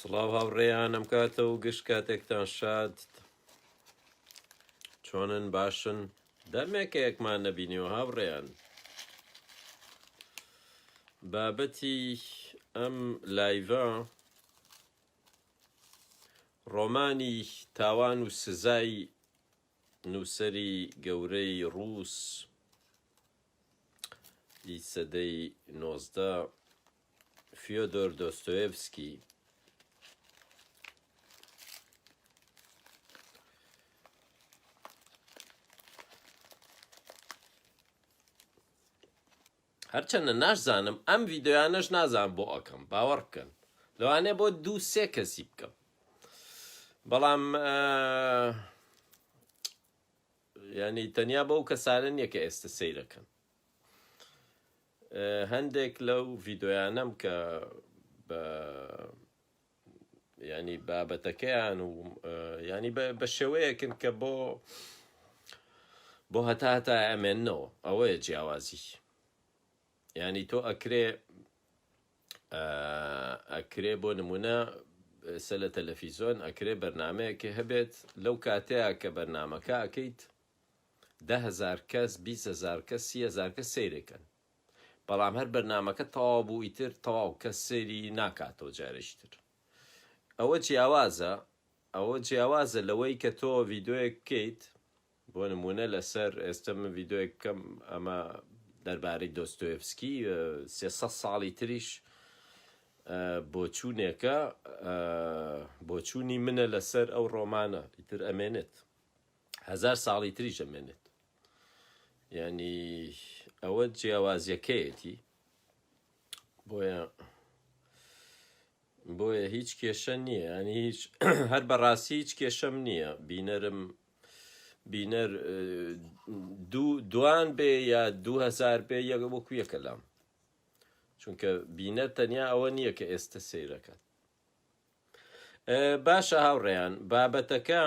سڵاو هاوڕێیان ئەم کاتە و گشت کاتێکتان شاد چۆنن باشن دەمێکە یەکمان نەبینیوە هاوڕێیان بابەتی ئەم لایڤە ڕۆمانی تاوان و سزای نووسەری گەورەی ڕووس ی سەدەی 19 فیۆدۆر دۆستۆیەڤسکی. هەرچەندە ناشزانم ئەم ڤیددیویانەش نازان بۆ ئەەکەم باوەڕ بکەن لەوانەیە بۆ دوو سێ کەسی بکەم بەڵام ینی تەنیا بەو کەسانە نییە کە ئێستا سەیرەکەن هەندێک لەو ڤیدۆیانەم کە بە ینی بابەتەکەیان و ینی بە شێوەیەکن کە بۆ بۆ هەتا هەتا ئەمێنەوە ئەوەیە جیاوازی ینی تۆ ئەکرێ ئەکرێ بۆ نمونە سە لە تەلەفیزۆن ئەکرێ بەرنمەیەکی هەبێت لەو کاتەیە کە بەرنمەکە ئەکەیت 10هزار کەس 20هزار کەس 30هزار کەس سەیرێکەن بەڵام هەر بەرنامەکە تەواو بوو ئیتر تەواو کەس سەیری ناکاتەوە جارێکی تر ئەوە جیاوازە ئەوە جیاوازە لەوەی کە تۆ ڤیدۆیەک بکەیت بۆ نمونە لەسەر ئێستا من ڤیدۆیەک بکەم ئەمە دەربارەی دۆستۆیەفسکی 300 ساڵی تریش بۆچوونێکە بۆچوونی منە لەسەر ئەو ڕۆمانە ئیتر ئەمێنێت هەزار ساڵی تریش ئەمێنێت یعنی ئەوە جیاوازیەکەیەتی بۆیە بۆیە هیچ کێشە نییە ینی هیچ هەر بەڕاستی هیچ کێشەم نییە بینەرم بینەر دوو دوان بێ یا 2000 بێ یەک وەکو یەکە لام چونکە بینەر تەنیا ئەوە نییە کە ئێستا سەیرەکات باشە هاوڕێیان بابەتەکە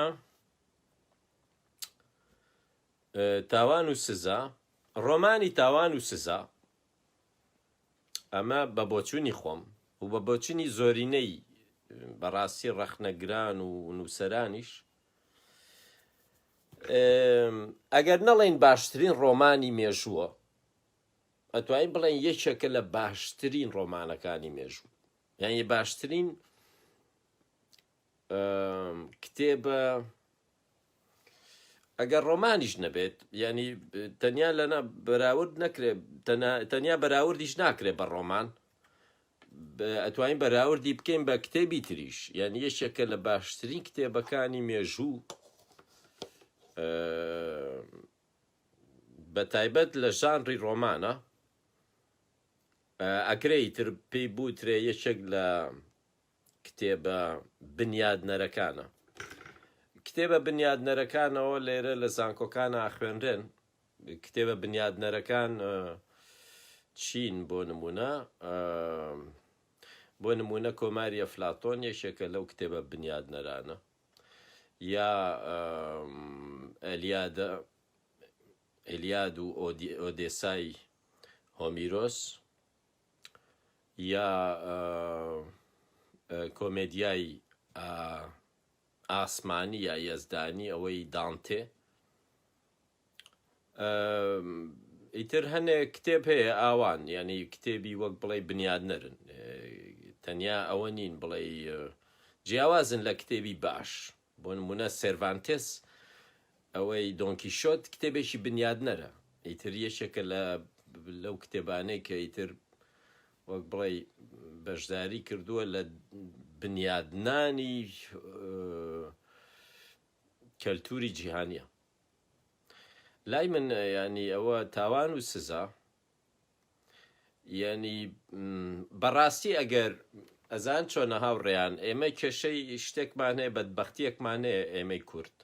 تاوان و سزا، ڕۆمانی تاوان و سزا، ئەمە بە بۆچوونی خۆم و بە بۆچونی زۆرینەی بەڕاستی ڕەخنەگران و نووسەرانیش، ئەگەر نەڵێین باشترین ڕۆمانی مێژووە، ئەتوانین بڵێین یەکێکە لە باشترین ڕۆمانەکانی مێژوو، یانی باشترین کتێبە ئەگەر ڕۆمانیش نەبێت یعنی تەنیا لەنا بەراورد نەکرێت تەنیا بەراوردیش ناکرێت بە ڕۆمان ئەتوانین بەراوردی بکەین بە کتێبی تریش یعنی یەکێکە لە باشترین کتێبەکانی مێژوو بە تایبەت لە ژانری ڕۆمانە ئەکرێ تر پێی بوترێ یەکێک لە کتێبە بنیادنەرەکانە. کتێبە بنیادنەرەکانەوە لێرە لە زانکۆکانا ئەخوێنرێن. کتێبە بنیادنەرەکان چین بۆ نمونە؟ بۆ نمونە کۆماری ئەفلاتۆن یەکێکە لەو کتێبە بنیادنەرانە یا ئەلیادە ئەلیاد و ئۆدێسای هۆمیرۆس یا کۆمێدیای ئاسمانی یا یەزدانی ئەوەی دانتێ ئیتر هەنێ کتێب هەیە ئاوان یعنی کتێبی وەک بڵێ بنیادنەرن تەنیا ئەوە نین بڵێ جیاوازن لە کتێبی باش بۆ نموونە سێرڤانتێس ئەوەی دۆنکیشۆت کتێبێکی بنیادنەرە، ئیتر یەکێکە لە لەو کتێبانەی کە ئیتر وەک بڵێی بەشداری کردووە لە بنیادنانی کەلتوری جیهانیە. لای من یانی ئەوە تاوان و سزا یانی بەڕاستی ئەگەر ئەزان چۆنە هاوڕێیان ئێمە کێشەی شتێکمان هەیە بەدبەختیەکمان هەیە ئێمەی کورد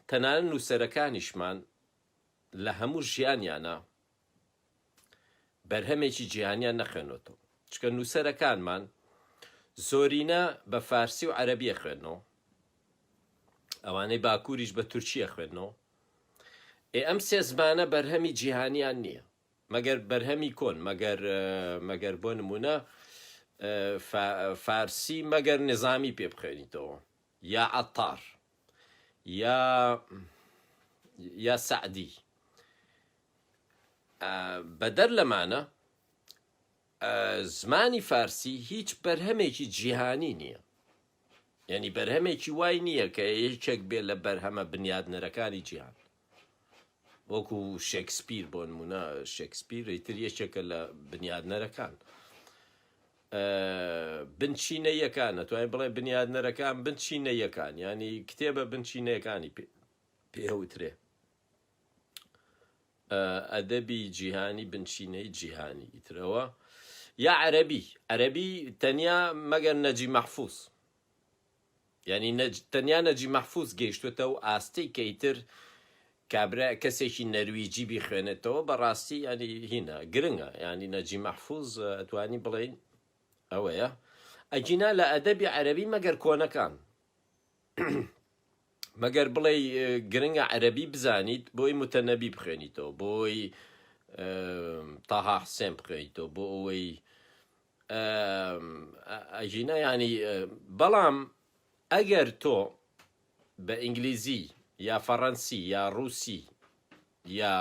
تەنانەت نووسەرەکانیشمان لە هەموو ژیانیانە بەرهەمێکی جیهانیان نەخوێنۆتەوە چکە نووسەرەکانمان زۆرینە بە فارسی و عەرەبیە خوێنەوە ئەوانەی باکووریش بە تورکیە خوێنەوە ئێ ئەم سێ زمانە بەرهەمی جیهانیان نییە مەگەر بەرهەمی کۆن مەگەر مەگەر بۆ نمونە. فارسی مەگەر نظامی پێ بخوێنیتەوە یا عەتار یا یا سەعدی بەدەر لەمانە زمانی فارسی هیچ بەرهەمێکی جیهانی نییە یعنی بەرهەمێکی وای نییە کە یەکێک بێ لە بەرهەمە بنیادنەرەکانی جیهان وەکو شێکسپیر بۆ نمونە شێکسپیر ئیتر یەکێکە لە بنیادنەرەکان بنچینەیەکان ئەتوانین بڵێ بنیادنەرەکان بنچینەیەکان ینی کتێبە بنچینەیەکانی پێوترێ ئەدەبی جیهانی بنچینەی جیهانی ئیترەوە یا عەربی عەربی تەنیا مەگەر نەجی مەحفوظ یانی تەنیا نەجیب مەحفوز گەیشتوەتە ئەو ئاستەی کە ئیتر کابرا کەسێکی نەرویجی بیخوێنێتەوە بەڕاستی ینی هینە گرنگە ینی نەجیب مەحفوز ئەتوانی بڵێین ئەوەیە ئەگینا لە ئەدەبی عەرەبی مەگەر کۆنەکان مەگەر بڵێ گرنگە عەرەبی بزانیت بۆی متەنەبی بخوێنیتەوە بۆی تاها حسێن بخوێنیتەوە بۆ ئەوەی ئەگینا یانی بەڵام ئەگەر تۆ بە ئینگلیزی یا فەڕەنسی یا ڕووسی یا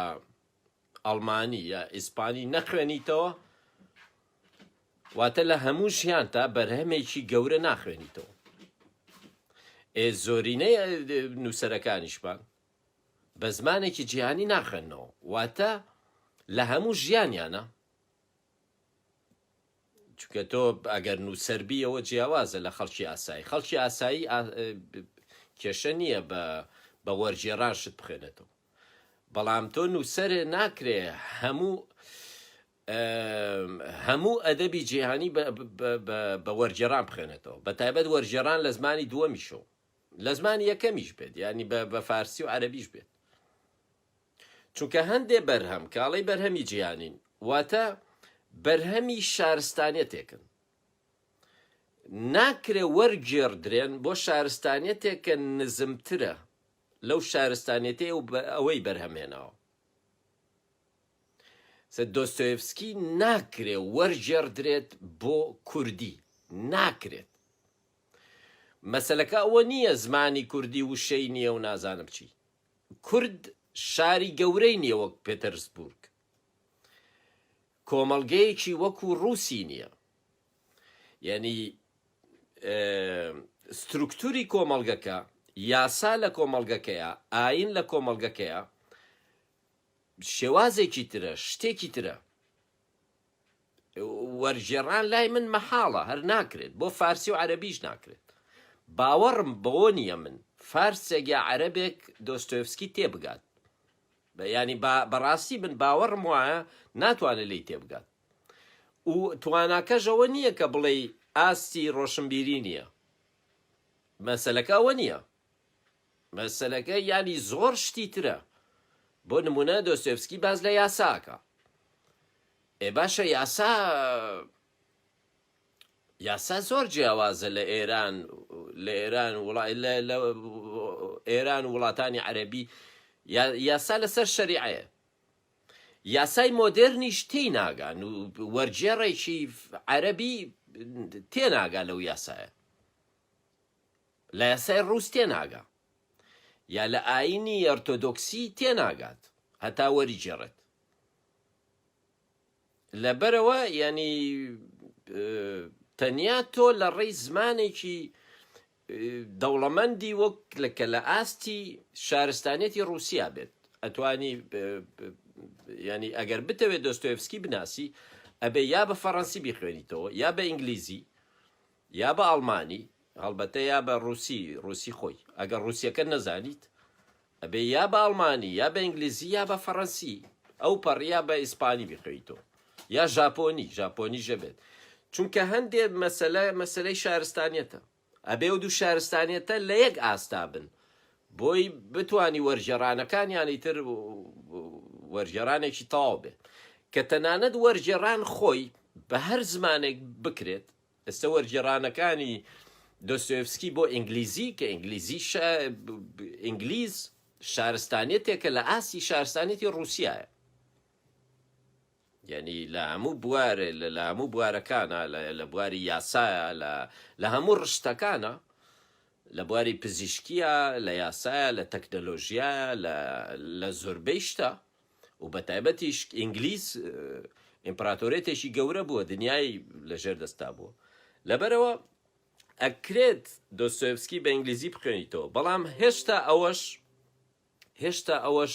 ئەڵمانی یا ئیسپانی نەخوێنیتەوە واتە لە هەموو ژیانتا بەرهەمێکی گەورە ناخوێنیتەوە ئێ زۆرینەی نووسەرەکانیشمان بە زمانێکی جیهانی ناخوێنەوە واتە لە هەموو ژیانیانە چونکە تۆ ئەگەر نووسەر بی ئەوە جیاوازە لە خەڵکی ئاسایی خەڵکی ئاسایی کێشە نییە بە بە وەرگێڕان شت بخوێنێتەوە بەڵام تۆ نووسەرێ ناکرێ هەموو هەموو ئەدەبی جیهانی بە وەرگێڕان بخوێنێتەوە بە تایبەت وەرگێڕان لە زمانی دووەمیشەوە لە زمانی یەکەمیش بێت ینی بە فارسی و عەرەبیش بێت چونکە هەندێ بەرهەم کاڵەی بەرهەمی جیهانین واتە بەرهەمی شارستانیەتێکن ناکرێ وەرگێڕدرێن بۆ شارستانیەتێک کە نزمترە لەو شارستانیەتەی ئەوەی بەرهەمهێناوە. دۆستۆیەڤسکی ناکرێ وەرگێڕدرێت بۆ کوردی، ناکرێت. مەسەلەکە ئەوە نییە زمانی کوردی وشەی نییە و نازانم چی. کورد شاری گەورەی نییە وەک پێتەرسبورگ. کۆمەڵگەیەکی وەکو ڕووسی نییە. یعنی سترکتوری کۆمەڵگەکە، یاسا لە کۆمەڵگەکەیە، ئاین لە کۆمەڵگەکەیە، شێوازێکی ترە، شتێکی ترە. وەرگێڕان لای من مەحاڵە، هەر ناکرێت، بۆ فارسی و عەرەبیش ناکرێت. باوەڕم بەوە نییە من فارسێک یا عەرەبێک دۆستۆیەفسکی تێبگات. یانی بەڕاستی من باوەڕم وایە ناتوانێت لێی تێبگات. و تواناکەش ئەوە نییە کە بڵێی ئاستی ڕۆشنبیری نییە. مەسەلەکە ئەوە نییە. مەسەلەکە یانی زۆر شتی ترە. بۆ نمونە دۆستۆیەفسکی باس لە یاسا ئەکا. ئێ باشە یاسا یاسا زۆر جیاوازە لە ئێران لە ئێران لە ئێران و وڵاتانی عەرەبی یاسا لەسەر شەریعەیە یاسای مۆدێرنیش تێی ناگان و وەرگێڕێکی عەرەبی تێناگا لەو یاسایە لە یاسای ڕووس تێناگا یا لە ئاینی ئەرتۆدۆکسی تێناگات هەتا وەریگێڕێت لەبەرئەوە یانی تەنیا تۆ لە ڕێی زمانێکی دەوڵەمەندی وەک لە کە لە ئاستی شارستانیەتی ڕووسیا بێت ئەتوانی ینی ئەگەر بتەوێت دۆستۆیفسکی بناسی ئەبێ یا بە فەڕەنسی بیخوێنیتەوە یا بە ئینگلیزی یا بە ئەڵمانی هەڵبەتە یا بە ڕووسی ڕووسی خۆی ئەگەر ڕووسیەکە نەزانیت ئەبێ یا بە ئەڵمانی یا بە ئینگلیزی یا بە فەڕەنسی ئەو پەڕ یا بە ئیسپانی بیخوێیتەوە یا ژاپۆنی ژاپۆنیش ئەبێت چونکە هەندێ مەسەلە مەسەلەی شارستانیەتە ئەبێ ئەو دوو شارستانیەتە لە یەک ئاستا بن بۆی بتانی وەرگێڕانەکانیانی تر وەرگێڕانێکی تەواو بێت کە تەنانەت وەرگێڕان خۆی بە هەر زمانێک بکرێت ئێستا وەرگێڕانەکانی دۆستۆیەڤسکی بۆ ئینگلیزی کە ئینگلیزی ئینگلیز شارستانیەتێکە لە ئاستی شارستانیەتی ڕووسیایە. یعنی لە هەموو بوارێ لە هەموو بوارەکانە لە بواری یاسایە لە هەموو ڕشتەکانە لە بواری پزیشکیە لە یاسایە لە تەکنەلۆژیایە لە زۆربەی شتە و بە تایبەتیش ئینگلیز ئیمپراتۆریەتێکی گەورە بووە دنیای لەژێر دەستا بووە لەبەرەوە ئەکرێت دۆستۆیەڤسکی بە ئینگلیزی بخوێنیتەوە بەڵام هێشتا ئەوەش هێشتا ئەوەش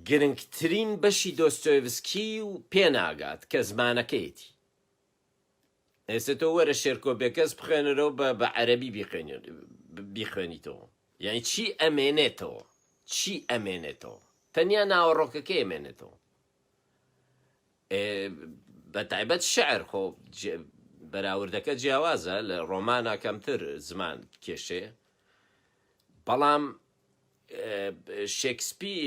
گرنگترین بەشی دۆستۆیەڤسکی و پێناگات کە زمانەکەیەتی ئێستا تۆ وەرە شێرکۆ بێکەس بخوێنەرەوە بە بە عەرەبی بیخوێنیتەوە یعنی چی ئەمێنێتەوە چی ئەمێنێتەوە تەنیا ناوەڕۆکەکەی ئەمێنێتەوە بە تایبەت شعر خۆ بەراوردەکە جیاوازە لە ڕۆمانە کەمتر زمان کێشەیە بەڵام شێکسپی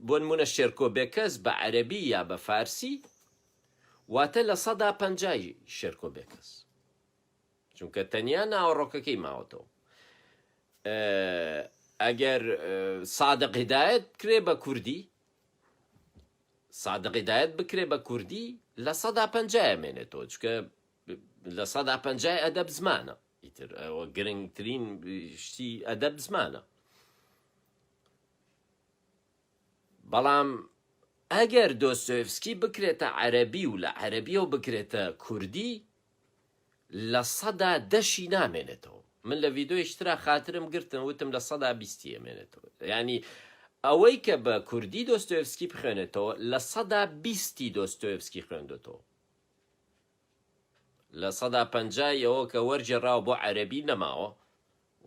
بۆ نمونە شێرکۆ بێکەس بە عەربی یا بە فارسی واتە 50% شێرکۆ بێکەس چونکە تەنیا ناوەڕۆکەکەی ماوەتەوە ئەگەر سادق هدایەت بکرێ بە کوردی سادق هیدایەت بکرێ بە کوردی 50% ئەمێنێتەوە چونکە 50% ئەدەب زمانە ئیتر ئەوە گرنگترین شتی ئەدەب زمانە بەڵام ئەگەر دۆستۆیفسکی بکرێتە عەرەبی و لە عەرەبیەوە بکرێتە کوردی 10% ی نامێنێتەوە من لە ڤیدۆیش ترا خاترم گرتن وتم 20% ی ئەمێنێتەوە یعنی ئەوەی کە بە کوردی دۆستۆیفسکی بخوێنێتەوە 20% ی دۆستۆیفسکی خوێندۆتەوە 50% ی ئەوە کە وەرگێڕاوە بۆ عەرەبی نەماوە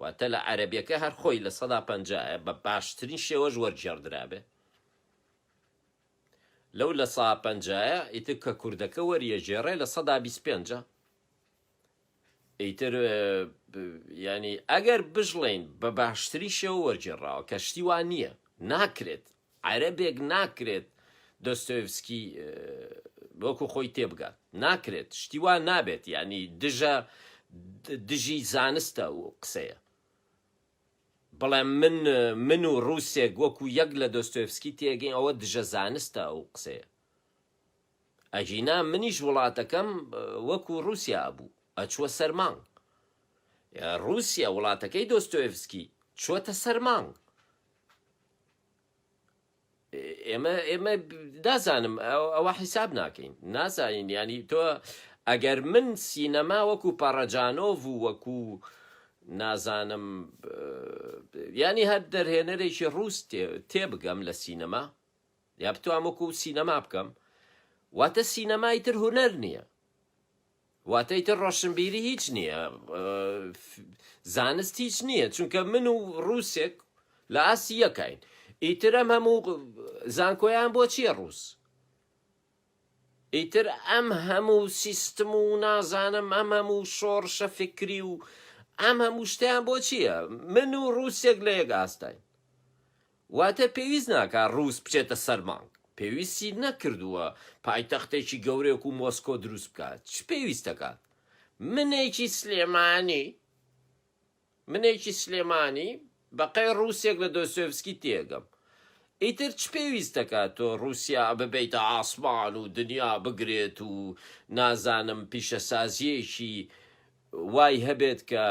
واتە لە عەرەبیەکە هەر خۆی 50% ە بە باشترین شێوەش وەرگێڕدرابێ لەو لە سا پەنجایە ئیتر کە کوردەکە وەریەگێڕێ لە سەدا 25 ە ئیتر یانی ئەگەر بشڵێین بە باشترین شێوە وەرگێڕاوە کە شتی وا نییە ناکرێت عەرەبێک ناکرێت دۆستۆیڤسکی وەکو خۆی تێبگات ناکرێت شتی وا نابێت یانی دژە دژی زانستە و قسەیە بڵێم من من و ڕووسێک وەکو یەک لە دۆستۆیڤسکی تێگەین ئەوە دژە زانستە ئەو قسەیە ئەگینا منیش وڵاتەکەم وەکو ڕووسیا ئەبوو ئەچووە سەر مانگ ڕووسیا وڵاتەکەی دۆستۆیڤسکی چووەتە سەر مانگ ئێمە ئێمە نازانم ئەوە حیساب ناکەین نازانین ینی تۆ ئەگەر من سینەما وەکو پەڕەجانۆڤ و وەکو نازانم ینی هەر دەرهێنەرێکی ڕووس تێبگەم لە سینەما یا بتوام وەکو سینەما بکەم واتە سینەمای تر هونەر نییە واتە ئیتر ڕۆشنبیری هیچ نییە، زانست هیچ نییە، چونکە من و ڕووسێک لە ئاستی یەکاین. ئیتر ئەم هەموو زانکۆیان بۆ چییە ڕووس؟ ئیتر ئەم هەموو سیستم و نازانم ئەم هەموو شۆڕشە فکری و ئەم هەموو شتیان بۆ چییە؟ من و ڕووسێک لە یەک ئاستاین. واتە پێویست ناکا ڕووس بچێتە سەر مانگ، پێویستی نەکردووە پایتەختێکی گەورەی وەکو مۆسکۆ دروست بکات، چ پێویست دەکات؟ منێکی سلێمانی، منێکی سلێمانی بەقەی ڕووسێک لە دۆستۆیڤسکی تێگەم، ئیتر چ پێویست دەکات تۆ ڕووسیا ببەیتە ئاسمان و دنیا بگرێت و نازانم پیشەسازییەکی وای هەبێت کە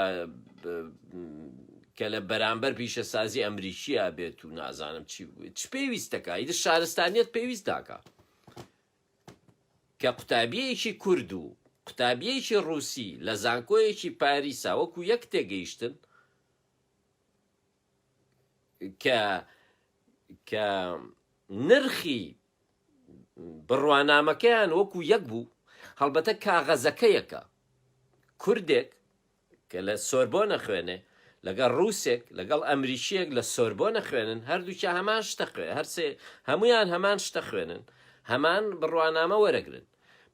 کە لە بەرامبەر پیشەسازی ئەمریکییا بێت و نازانم چی چ پێویست دەکا ئیتر شارستانیەت پێویست ناکا کە قوتابیەکی کورد و قوتابیەکی ڕووسی لە زانکۆیەکی پاریسا وەکو یەک تێگەیشتن کە کە نرخی بڕوانامەکەیان وەکو یەک بوو، هەڵبەتە کاغەزەکە یەکە، کوردێک کە لە سۆربۆنە خوێنێ لەگەڵ ڕووسێک لەگەڵ ئەمریکییەک لە سۆربۆنە خوێنن هەردووکیان هەمان شتە خوێ هەرسێ هەمویان هەمان شتە خوێنن هەمان بڕوانامە وەرەگرن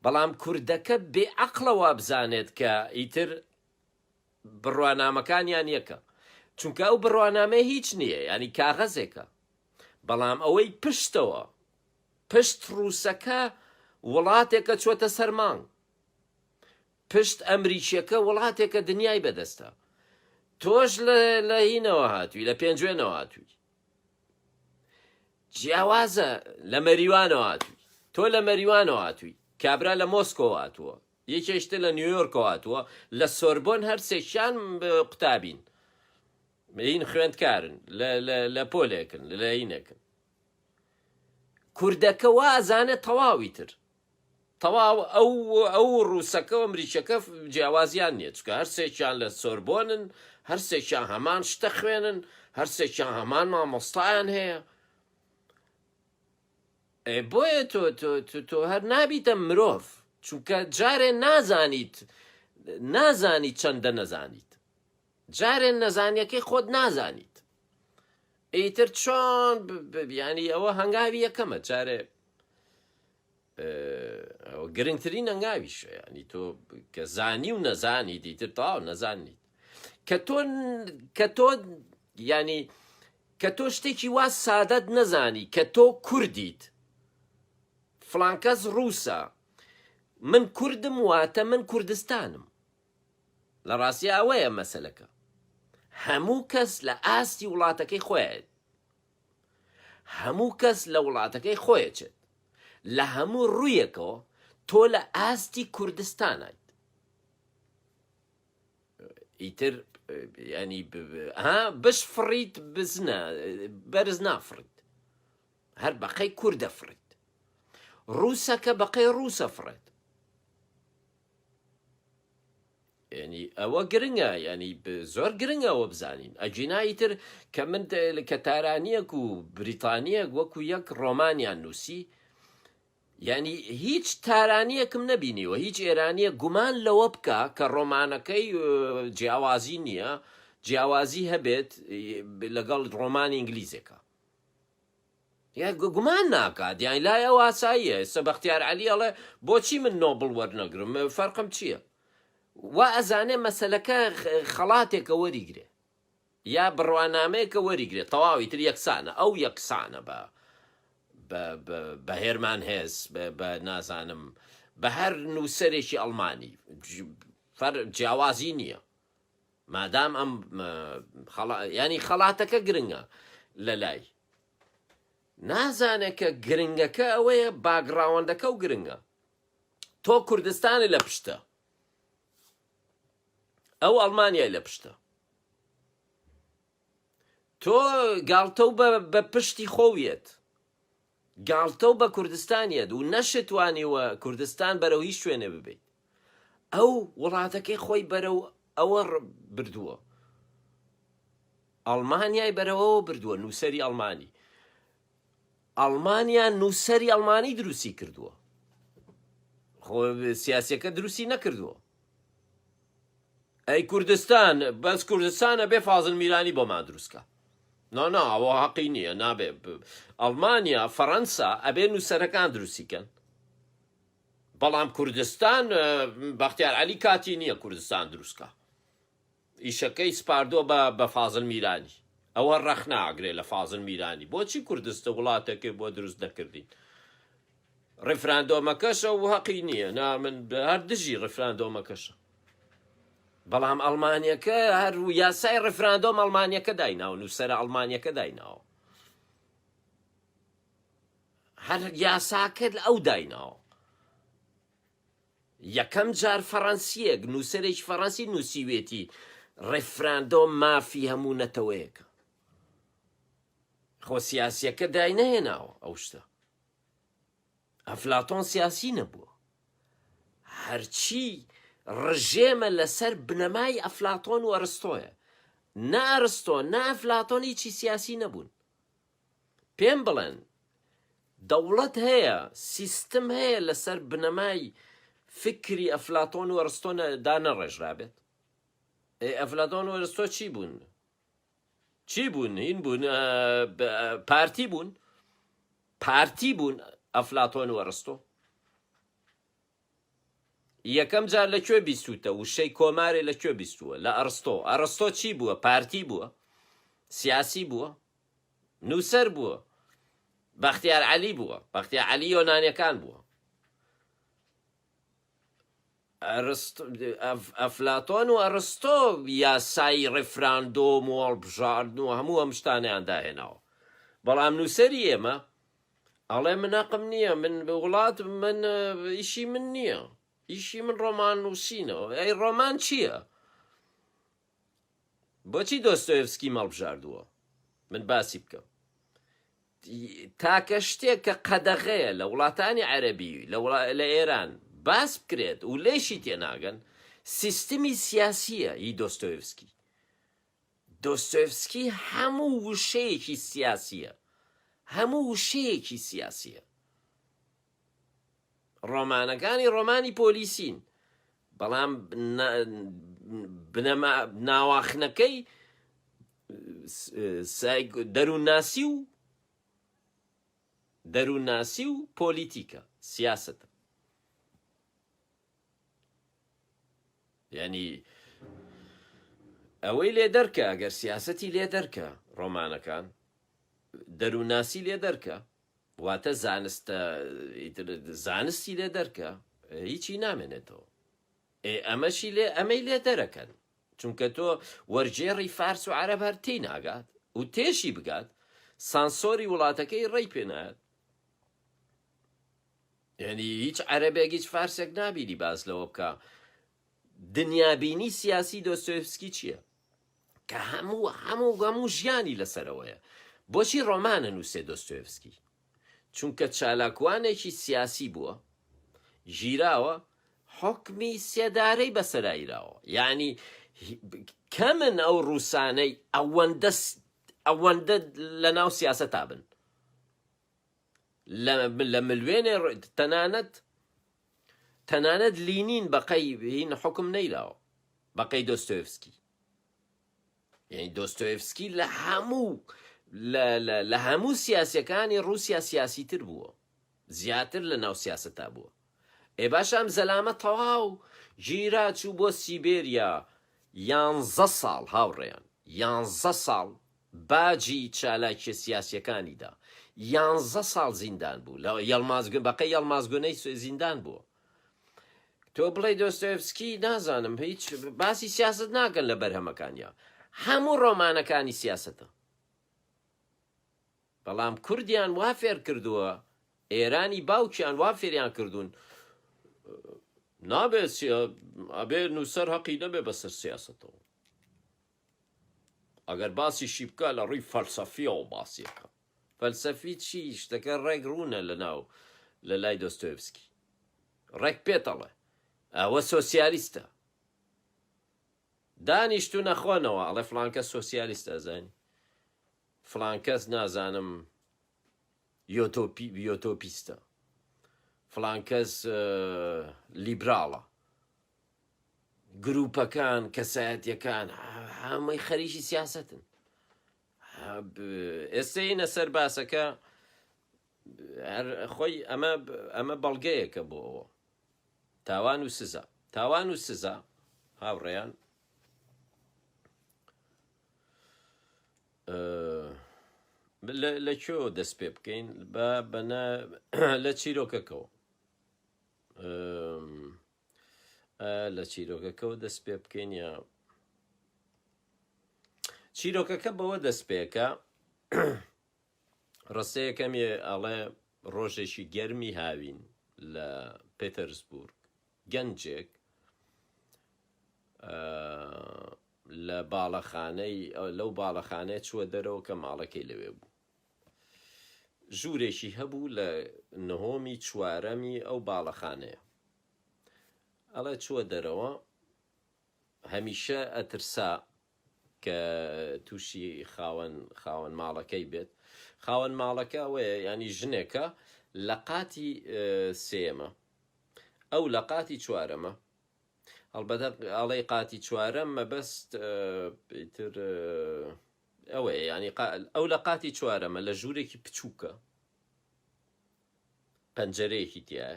بەڵام کوردەکە بێ عەقڵە وابزانێت کە ئیتر بڕوانامەکانیان یەکە چونکە ئەو بڕوانامەیە هیچ نییە ینی کاغەزێکە بەڵام ئەوەی پشتەوە پشت ڕووسەکە وڵاتێکە چۆتە سەر مانگ پشت ئەمریکیەکە وڵاتێکە دنیای بەدەستە تۆش لە هینەوە هاتووی لە پێنجوێنەوە هاتووی. جیاوازە لە مەریوانەوە هاتووی تۆ لە مەریوانەوە هاتووی کابرا لە مۆسکۆوە هاتووە یەکێکتر لە نیویۆرکەوە هاتووە لە سۆربۆن هەرسێکیان قوتابین هین خوێندکارن لە پۆلێکن لە هینێکن کوردەکە وا ئەزانێت تەواوی تر تەواو ئەو ئەو ڕووسەکە و ئەمریکیەکە جیاوازیان نییە چونکە هەرسێکیان لە سۆربۆنن هەرسێکیان هەمان شتە خوێنن هەرسێکیان هەمان مامۆستایان هەیە ئێ بۆیە تۆ تۆ تۆ تۆ هەر نابیتە مرۆڤ چونکە جارێ نازانیت نازانی چەندە نەزانیت جارێ نەزانیەکەی خۆت نازانیت ئیتر چۆن ینی ئەوە هەنگاوی یەکەمە جارێ گرنگترین هەنگاویشە ینی تۆ کە زانی و نەزانی دیتر تەواو نەزانیت کە تۆ کە تۆ ینی کە تۆ شتێکی وا سادەت نەزانی کە تۆ کوردیت فلانکەس ڕووسە من کوردم واتە من کوردستانم لە ڕاستیا ئەوەیە مەسەلەکە هەموو کەس لە ئاستی وڵاتەکەی خۆیەت هەموو کەس لە وڵاتەکەی خۆیەچێت لە هەموو ڕوویەکەوە تۆ لە ئاستی کوردستانایت ئیتر ینی ها بش فڕیت بزنە بەرز نافڕیت هەر بەقەی کوردە فڕیت ڕووسەکە بەقەی ڕووسە فڕێت یعنی ئەوە گرنگە یعنی زۆر گرنگە ئەوە بزانین ئەگینا ئیتر کە من کە تارانیەک و بریتانیەک وەکو یەک ڕۆمانیان نووسی یعنی هیچ تارانیەکم نەبینیوە هیچ ئێرانیە گومان لەوە بکە کە ڕۆمانەکەی جیاوازی نییە جیاوازی هەبێت لەگەڵ ڕۆمانی ئینگلیزێکە یا گومان ناکات یانی لای ئەو ئاساییە ئێستا بەختیار عەلی ئەڵێ بۆچی من نۆبڵ وەرنەگرم فەرقم چییە وا ئەزانێ مەسەلەکە خەڵاتێکە وەریگرێ یا بڕوانامەیەکە وەریگرێ تەواوی تر یەکسانە ئەو یەکسانە بە بە هێرمان هێز بە نازانم بە هەر نووسەرێکی ئەڵمانی فەر جیاوازی نییە مادام ئەم ینی خەڵاتەکە گرنگە لە لای نازانێت کە گرنگەکە ئەوەیە background ەکە و گرنگە تۆ کوردستانی لە پشتە ئەو ئەڵمانیای لە پشتە تۆ گاڵتە و بە پشتی خۆویەت گاڵتە و بە کوردستانیەت و نەشتوانیوە کوردستان بەرەو هیچ شوێنێ ببیت ئەو وڵاتەکەی خۆی بەرەو ئەوە بردووە ئەڵمانیای بەرەوەوە بردووە نووسەری ئەڵمانی ئەڵمانیا نووسەری ئەڵمانی دروستی کردووە خۆ سیاسەکە دروستی نەکردووە ئەی کوردستان بەس کوردستانە بێ فازل میرانی بۆمان دروستکە نا نا ئەوە هەقی نییە نابێ ئەڵمانیا فەڕەنسا ئەبێ نووسەرەکان دروستی کەن بەڵام کوردستان بەختیار عەلی کاتی نییە کوردستان دروستکە ئیشەکەی سپاردووە بە بە فازل میرانی ئەوە ڕەخنە ئاگرێ لە فازل میرانی بۆچی کوردستە وڵاتێکی بۆ دروست نەکردین ڕیفراندۆمەکەشە و هەقی نییە نا من هەر دژی ڕیفراندۆمەکەشە بەڵام ئەڵمانیەکە هەر یاسای ڕیفراندۆم ئەڵمانیەکە دایناوە نووسەرە ئەڵمانیەکە دایناوە هەر یاساکە ئەو دایناوە یەکەم جار فەڕەنسیەک نووسەرێکی فەڕەنسی نووسیوێتی ڕیفراندۆم مافی هەموو نەتەوەیەکە خۆ سیاسیەکە داینەهێناوە ئەو شتە ئەفلاتۆن سیاسی نەبووە. هەرچی ڕژێمە لەسەر بنەمای ئەفلاتۆن و ئەرستۆیە. نە ئەرستۆ نە ئەفلاتۆن هیچی سیاسی نەبوون. پێم بڵێن دەوڵەت هەیە، سیستم هەیە لەسەر بنەمای فکری ئەفلاتۆن و ئەرستۆ دانەڕێژرابێت؟ ئێ ئەفلاتۆن و ئەرستۆ چی بوون؟ چی بوون؟ هین بوون؟ پارتی بوون؟ پارتی بوون ئەفلاتۆن و ئەرستۆ؟ یەکەم جار لە کوێ بیستوتە وشەی کۆمارێ لە کوێ بیستووە لە ئەرستۆ ئەرستۆ چی بووە پارتی بووە سیاسی بووە نووسەر بووە بەختیار عەلی بووە بەختیار عەلی یۆنانیەکان بووە ئەفلاتۆن و ئەرستۆ یاسای ڕیفراندۆم و هەڵبژاردن و هەموو ئەم شتانەیان داهێناوە. بەڵام نووسەری ئێمە ئەڵێ من هەقم نییە من وڵات من ئیشی من نییە ئیشی من ڕۆمان نووسینەوە ئەی ڕۆمان چییە؟ بۆچی دۆستۆیەڤسکیم هەڵبژاردووە من باسی بکەم؟ تاکە شتێک کە قەدەغەیە لە وڵاتانی عەرەبی لە ئێران باس بکرێت و لێشی تێناگەن سیستمی سیاسیە ی دۆستۆیەڤسکی. دۆستۆیەڤسکی هەموو وشەیەکی سیاسیە هەموو وشەیەکی سیاسیە. ڕۆمانەکانی ڕۆمانی پۆلیسین بەڵام بنەما ناواخنەکەی دەروونناسی و دەروونناسی و پۆلیتیکە سیاستە یعنی ئەوەی لێ دەرکە ئەگەر سیاسەتی لێ دەرکە ڕۆمانەکان دەروونناسی لێ دەرکە واتە زانستە ئیتر زانستی لێ دەرکە هیچی نامێنێتەوە ئێ ئەمەشی لێ ئەمەی لێ دەرەکەن چونکە تۆ وەرگێڕی فارس و عەرەب هەر تێی ناگات و تێشی بگات سانسۆری وڵاتەکەی ڕێی پێ نایەت یعنی هیچ عەرەبێک هیچ فارسێک نابینی باس لەوە بکە دنیابینی سیاسی دۆستۆیفسکی چییە؟ کە هەموو هەموو هەموو ژیانی لەسەرەوەیە. بۆچی ڕۆمان ئەنووسێ دۆستۆیفسکی؟ چونکە چالاکوانێکی سیاسی بووە، گیراوە، حوکمی سێدارەی بەسەرا ئیراوە. یانی کەمن ئەو ڕووسانەی ئەوەندە ئەوەندە لەناو سیاسەتا بن. لە ملوێنێ تەنانەت تەنانەت لینین بەقەی هین حوکم نەیراوە بەقەی دۆستۆیفسکی یعنی دۆستۆیفسکی لە هەموو لە هەموو سیاسەکانی رووسیا سیاسیتر بووە زیاتر لە ناو سیاسەتا بووە ئێ باشە ئەم زەلامە تەواو گیرا چوو بۆ سیبێریا یانزە ساڵ هاوڕێیان یانزە ساڵ باجی چالاکیە سیاسیەکانی دا. یانزە ساڵ زیندان بوو. لە یەڵماز بەقەی یەڵماز گونەی زیندان بووە. تۆ بڵێی دۆستۆیەڤسکی نازانم هیچ باسی سیاسەت ناکەن لە بەرهەمەکانیا. هەموو ڕۆمانەکانی سیاسەتە. بەڵام کوردیان وا فێر کردووە ئێرانی باوکیان وا فێریان کردوون نابێت ئەبێ نووسەر هەقی نەبێ بەسەر سیاسەتەوە. ئەگەر باسیشی بکا لە ڕووی فەلسەفیەوە باسی ئەکا. فەلسەفی چی؟ شتەکە ڕێک ڕوونە لە ناو لە لای دۆستۆیەڤسکی. ڕێک پێت ئەڵێ. ئەوە سۆسیالیستە. دانیشتوون ئەخۆنەوە ئەڵێ فڵان کەس سۆسیالیستە ئەزانی. فڵان کەس نازانم یۆتۆپی یۆتۆپیستە. فڵان کەس لیبراڵە. گروپەکان، کەسایەتیەکان هەمووی خەریکی سیاسەتن. ئێستا ینە سەر باسەکە خۆی ئەمە ئەمە بەڵگەیەکە بۆ ئەوە تاوان و سزا تاوان و سزا هاوڕێیان لە کوێ دەست پێ بکەین بە بەنە لە چیرۆکەکەەوە لە چیرۆکەکەوە دەست پێ بکەین یا چیرۆکەکە بەوە دەست پێکە ڕستەیەکەم ئەڵێ ڕۆژێکی گەرمی هاوین لە پێتەرسبورگ گەنجێک لە باڵەخانەی لەو باڵەخانەیە چووە دەرەوە کە ماڵەکەی لەوێ بوو ژوورێکی هەبوو لە نهۆمی چوارەمی ئەو باڵەخانەیە. ئەڵێ چووە دەرەوە، هەمیشە ئەترسا کە تووشی خاوەن خاوەن ماڵەکەی بێت. خاوەن ماڵەکە ئەوەیە یانی ژنێکە لە قاتی سێیەمە، ئەو لە قاتی چوارەمە. هەڵبەتە ئەڵێی قاتی چوارەم مەبەست ئیتر ئەوەیە یانی ئەو لە قاتی چوارەمە لە ژوورێکی بچووکە پەنجەرەیەکی تایە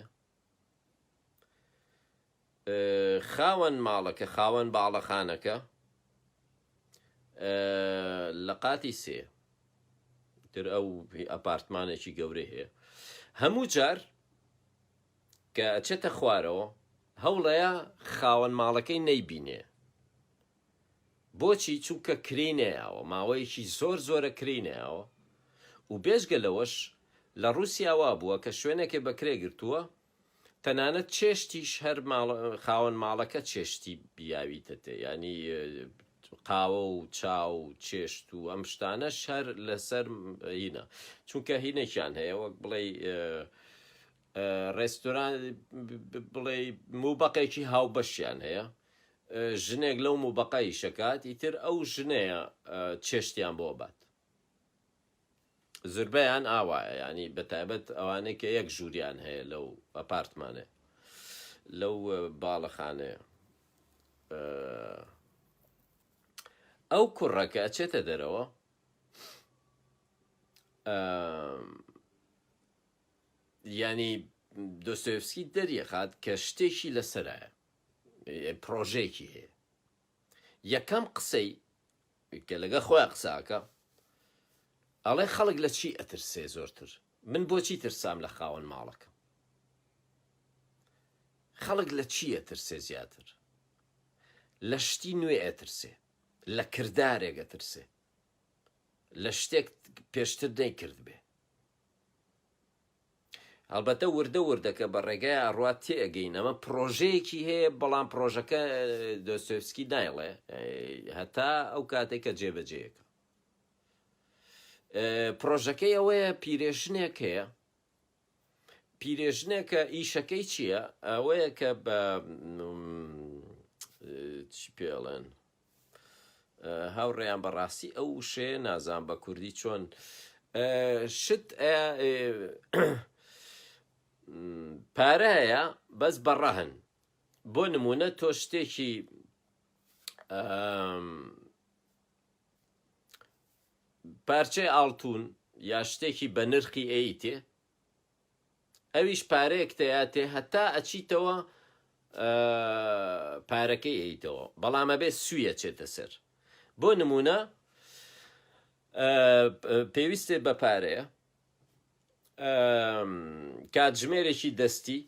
خاوەن ماڵەکە خاوەن باڵەخانەکە لە قاتی سێ تر ئەو ئەپارتمانێکی گەورەی هەیە هەموو جار کە ئەچێتە خوارەوە هەوڵەیە خاوەن ماڵەکەی نەیبینێ بۆچی؟ چونکە کرێی نەیاوە، ماوەیەکی زۆر زۆرە کرێی نەیاوە. و بێجگە لەوەش لە ڕووسیا وا بووە کە شوێنێکێ بە کرێ گرتووە تەنانەت چێشتیش هەر ماڵ خاوەن ماڵەکە چێشتی بیاویتەتێ یانی قاوە و چا و چێشت و ئەم شتانەش هەر لەسەر هینە چونکە هینێکیان هەیە وەک بڵێی ڕێستۆران بڵێی موبەقێکی هاوبەشیان هەیە ژنێک لەو موبەقە ئیشەکات ئیتر ئەو ژنەیە چێشتیان بۆ بات زوربەیان ئاوایە یانی بەتایبەت ئەوانەی کە یەک ژووریان هەیە لەو ئەپارتمانەیە لەو باڵەخانەیە ئەو کوڕە کە ئەچێتە دەرەوە ینی دۆستۆیفسکی دەریەخات کە شتێکی لەسەرایە پرۆژەیەکی هەیە یەکەم قسەی کە لەگەڵ خۆیا قسە ئەکا ئەڵێ خەڵک لە چی ئەترسێ زۆرتر من بۆچی ترسام لە خاوەن ماڵەکەم خەڵک لە چی ئەترسێ زیاتر لە شتی نوێ ئەترسێ لە کردارێک ئەترسێ لە شتێک پێشتر نەیکرد بێ هەڵبەتە وردە وردە کە بە ڕێگای ئەڕوات تێئەگەین ئەمە پڕۆژەیەکی هەیە بەڵام پڕۆژەکە دۆستۆیفسکی نایڵێ هەتا ئەو کاتێک کە جێبەجێیەکە پڕۆژەکەی ئەوەیە پیرێژنێک هەیە پیرێژنێکە ئیشەکەی چییە ئەوەیە کە بە چی پێڵێن هاوڕێیان بەڕاستی ئەو وشەیە نازان بە کوردی چۆن شت پارە هەیە بەس بە ڕەهن بۆ نمونە تۆ شتێکی پارچەی ئاڵتون یا شتێکی بە نرخی ئەیتێ ئەویش پارەیەک تەیاتێ هەتا ئەچیتەوە پارەکەی ئەیتەوە بەڵام ئەبێ سوی ئەچێتە سەر بۆ نمونە پێویستێ بە پارەیە کاتژمێرێکی دەستی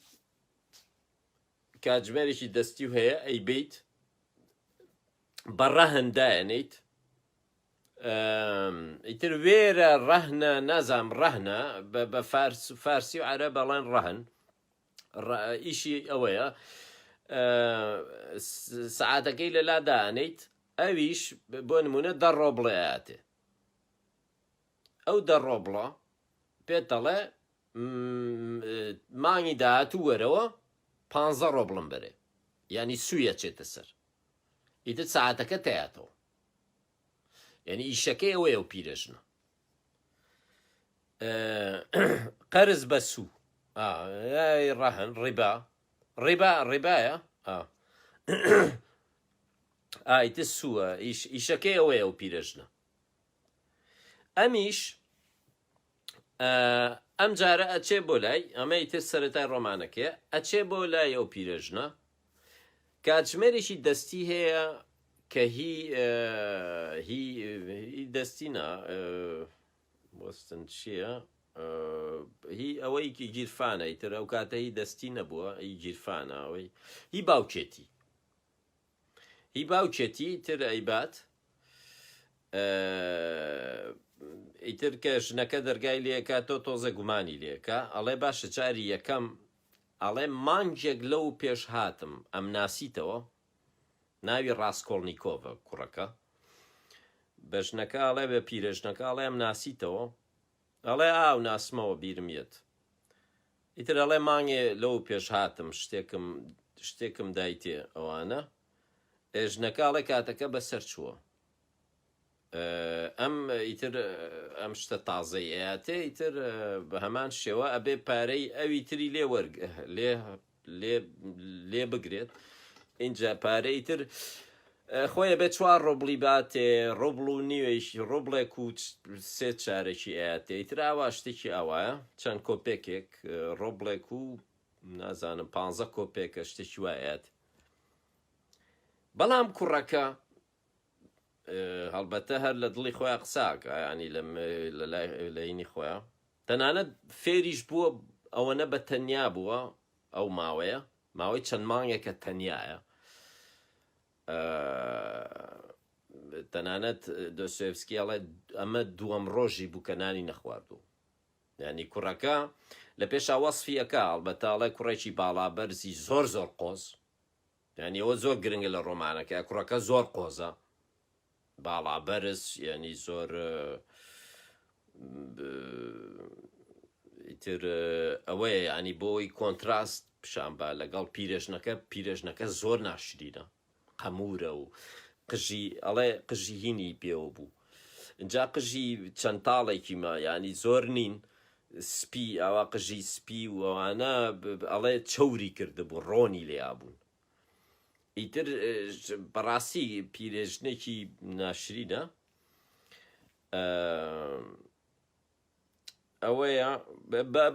کاتژمێرێکی دەستی و هەیە ئەی بیت بە ڕەهن دایەنیت ئیتر وێرە ڕەهنە نازام ڕەهنە بە فارس فارسی و عەرەب ئەڵێن ڕەهن ئیشی ئەوەیە سەعاتەکەی لەلا دانیت ئەویش بۆ نمونە دە ڕۆبڵێ ئەیاتێ ئەو دە ڕۆبڵە پێت دەڵێ مانگی داهاتوو وەرەوە پ ڕۆبڵم بەرێ یعنی سویە چێتە سەر ئیتر سەعاتەکە تەیاتەوە یعنی ئیشەکەی ئەوەیە و پیرەژنە قەرز بە سوو ڕەهن ڕیبا ڕیبا ڕیبایە ئایتە سووە ئیشەکەی ئەوەیە و پیرەژنە ئەمیش ئەم جارە ئەچێ بۆ لای ئەمە ئیتر سەرەتای ڕۆمانەکەیە ئەچێ بۆ لای ئەو پیرەژنە کاتژمێرێکی دەستی هەیە کە هی هی هی دەستی نا وەستن چییە هی ئەوەی گیرفانە ئیتر ئەو کاتە هی دەستی نەبووە هی گیرفانە ئەوەی هی باوکێتی هی باوکێتی تر ئەیبات ئیتر کە ژنەکە دەرگای لێکا تۆ تۆزە گومانی لێکا ئەڵێ باشە جاری یەکەم ئەڵێ مانگێک لەو پێش هاتم ئەم ناسیتەوە ناوی ڕاستکۆڵنییکۆڤە کوڕەکە بە ژنەکە ئەڵێ بە پیرەژنەکە ئەڵێ ئەم ناسیتەوە ئەڵێ ئاو ناسمەوە بیرم یەت ئیتر ئەڵێ مانگێ لەو پێش هاتم شتێکم شتێکم دایتێ ئەوانە ئێ ژنەکە ئەڵێ کاتەکە بەسەر چووە ئەم ئیتر ئەم شتە تازەی ئەیاتێ ئیتر بە هەمان شێوە ئەبێ پارەی ئەوی تری لێ وەرگ لێ لێ لێ بگرێت ئینجا پارەی تر خۆی ئەبێ چوار ڕۆبڵی باتێ ڕۆبڵ و نیوێک ڕۆبڵێک و سێ چارەکی ئەیاتێ ئیتر ئاوا شتێکی ئاوایە چەند کۆپێکێک ڕۆبڵێک و نازانم پ کۆپێکە شتێکی وایەت بەڵام کوڕەکە هەڵبەتە هەر لە دڵی خۆیان قساکە ینی لە لەینی خۆیان تەنانەت فێریش بووە ئەوەنە بە تەنیا بووە ئەو ماوەیە ماوەی چەند مانگێکە تەنیایە. تەنانەت دۆستۆیەڤسکی ئەڵێ ئەمە دووەم ڕۆژی بوو کە نانی نەخواردوو. یانی کوڕەکە لە پێشا وەسفی ئەکا ئەڵبەتە ئەڵێ کوڕێکی باڵا بەرزی زۆر زۆر قۆز یانی ئەوە زۆر گرنگە لە ڕۆمانەکە کوڕەکە زۆر قۆزە باڵا بەرز یانی زۆر ئیتر ئەوەیە ینی بۆی کۆنتراست پیشان بە لەگەڵ پیرێژنەکە پیرێژنەکە زۆر ناشرینە قەمورە و قژی ئەڵێ قژی هینی پێوە بوو جا قژی چەند تاڵێکی ما ینی زۆر نین سپی ئاوا قژی سپی و ئەوانە ئەڵێ چەوری کردبوو ڕۆنی لێیا بوون ئیتر بەڕاستی پیرێژنێکی ناشرینە ئەوەیە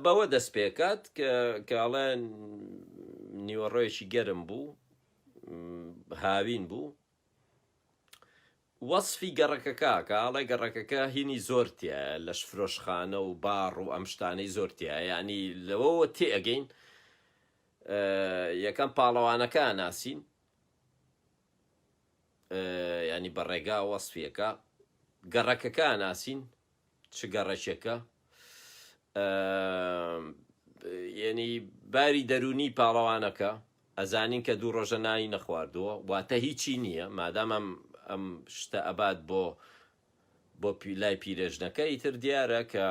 بەوە دەست پێکات کە ئەڵێن نیوەڕۆیەکی گەرم بوو هاوین بوو وەصفی گەڕەکەکە کە ئاڵێ گەڕەکەکە هینی زۆر تایە لەش فرۆشخانە و باڕ و ئەم شتانەی زۆر تایە ینی لەوەوە تێئەگەین یەکەم پاڵەوانەکە ناسین ینی بە ڕێگا وەصفیەکە گەڕەکەکە ناسین چ گەڕەکێکە یعنی باری دەرونی پاڵەوانەکە ئەزانین کە دوو ڕۆژە نانی نەخواردووە واتە هیچی نییە مادام ئەم ئەم شتە ئەبات بۆ بۆ لای پیرێژنەکە ئیتر دیارە کە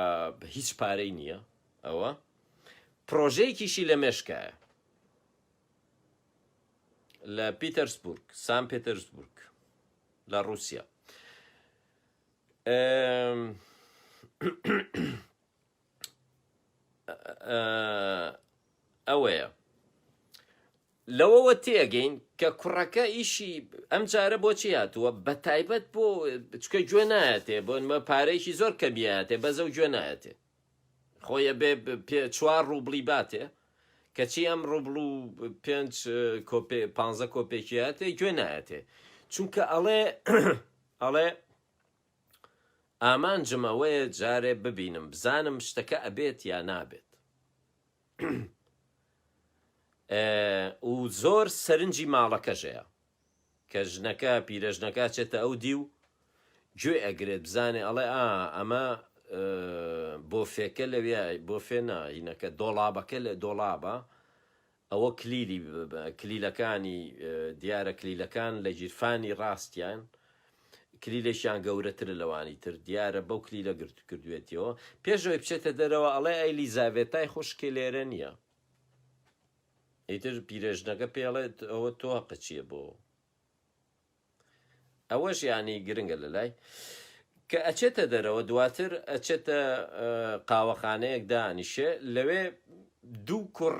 هیچ پارەی نییە ئەوە پرۆژەیەکیشی لە مێشکایە لە پیتەرسبورگ سان پێتەرسبورگ لە رووسیا ئەوەیە لەوەوە تێگەین کە کوڕەکە ئیشی ئەم جارە بۆچی هاتووە بە تایبەت بۆ چکە گوێ نایەتێ بۆ نمە پارەیەکی زۆر کەمیاتێ بەزە و گوێ نایەتێ خۆیە بێ پێ چوار ڕوبڵی باتێ کەچی ئەم ڕوبڵ و پێنج کۆپێ پ کۆپێکیاتێ گوێ نایەتێ چونکە ئەڵێ ئەڵێ ئامانجم ئەوەیە جارێ ببینم بزانم شتەکە ئەبێت یا نابێت و زۆر سەرنجی ماڵەکەشەیە کە ژنەکە پیرەژنەکە چێتە ئەو دی و گوێ ئەگرێت بزانێ ئەڵێ ئا ئەمە بۆفێکە لەوێ بۆفێ نا هینەکە دۆڵابەکە لە دۆڵابە ئەوە کلیلی کلیلەکانی دیارە کلیلەکان لە گیرفانی ڕاستیان کلیلێکیان گەورەترە لەوانی تر دیارە بەو کلیلە گرت کردوێتیەوە پێش ئەوەی بچێتە دەرەوە ئەڵێ ئەی لیزاڤێتای خوشکێ لێرە نییە ئیتر پیرێژنەکە پێڵێت ئەوە تۆ هەقە چییە بۆ ئەوەش یانی گرنگە لەلای کە ئەچێتە دەرەوە دواتر ئەچێتە قاوەخانەیەک دانیشێ لەوێ دوو کوڕ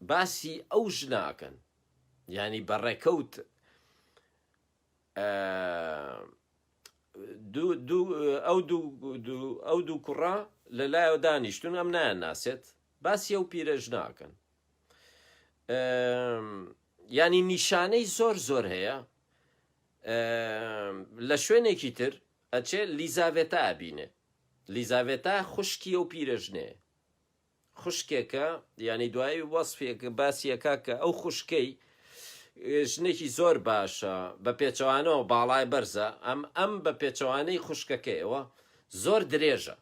باسی ئەو ژناکەن یانی بە ڕێکەوت ئەو ئەو دوو کوڕە لە لایەوە دانیشتون ئەم نایان ناسێت باسی ئەو پیرە ژناکەن یانی نیشانەی زۆر زۆر هەیە لە شوێنێکی تر ئەچێ لیزاڤێتا ئەبینێ لیزاڤێتا خوشکی ئەو پیرەژنێ خوشکێکە یانی دوایی وەسفێک باسیەکە کە ئەو خوشکەی ژنێکی زۆر باشە بە پێچەوانەوە باڵای بەرزە ئەم ئەم بە پێچەوانەی خوشکەکەیەوە زۆر درێژە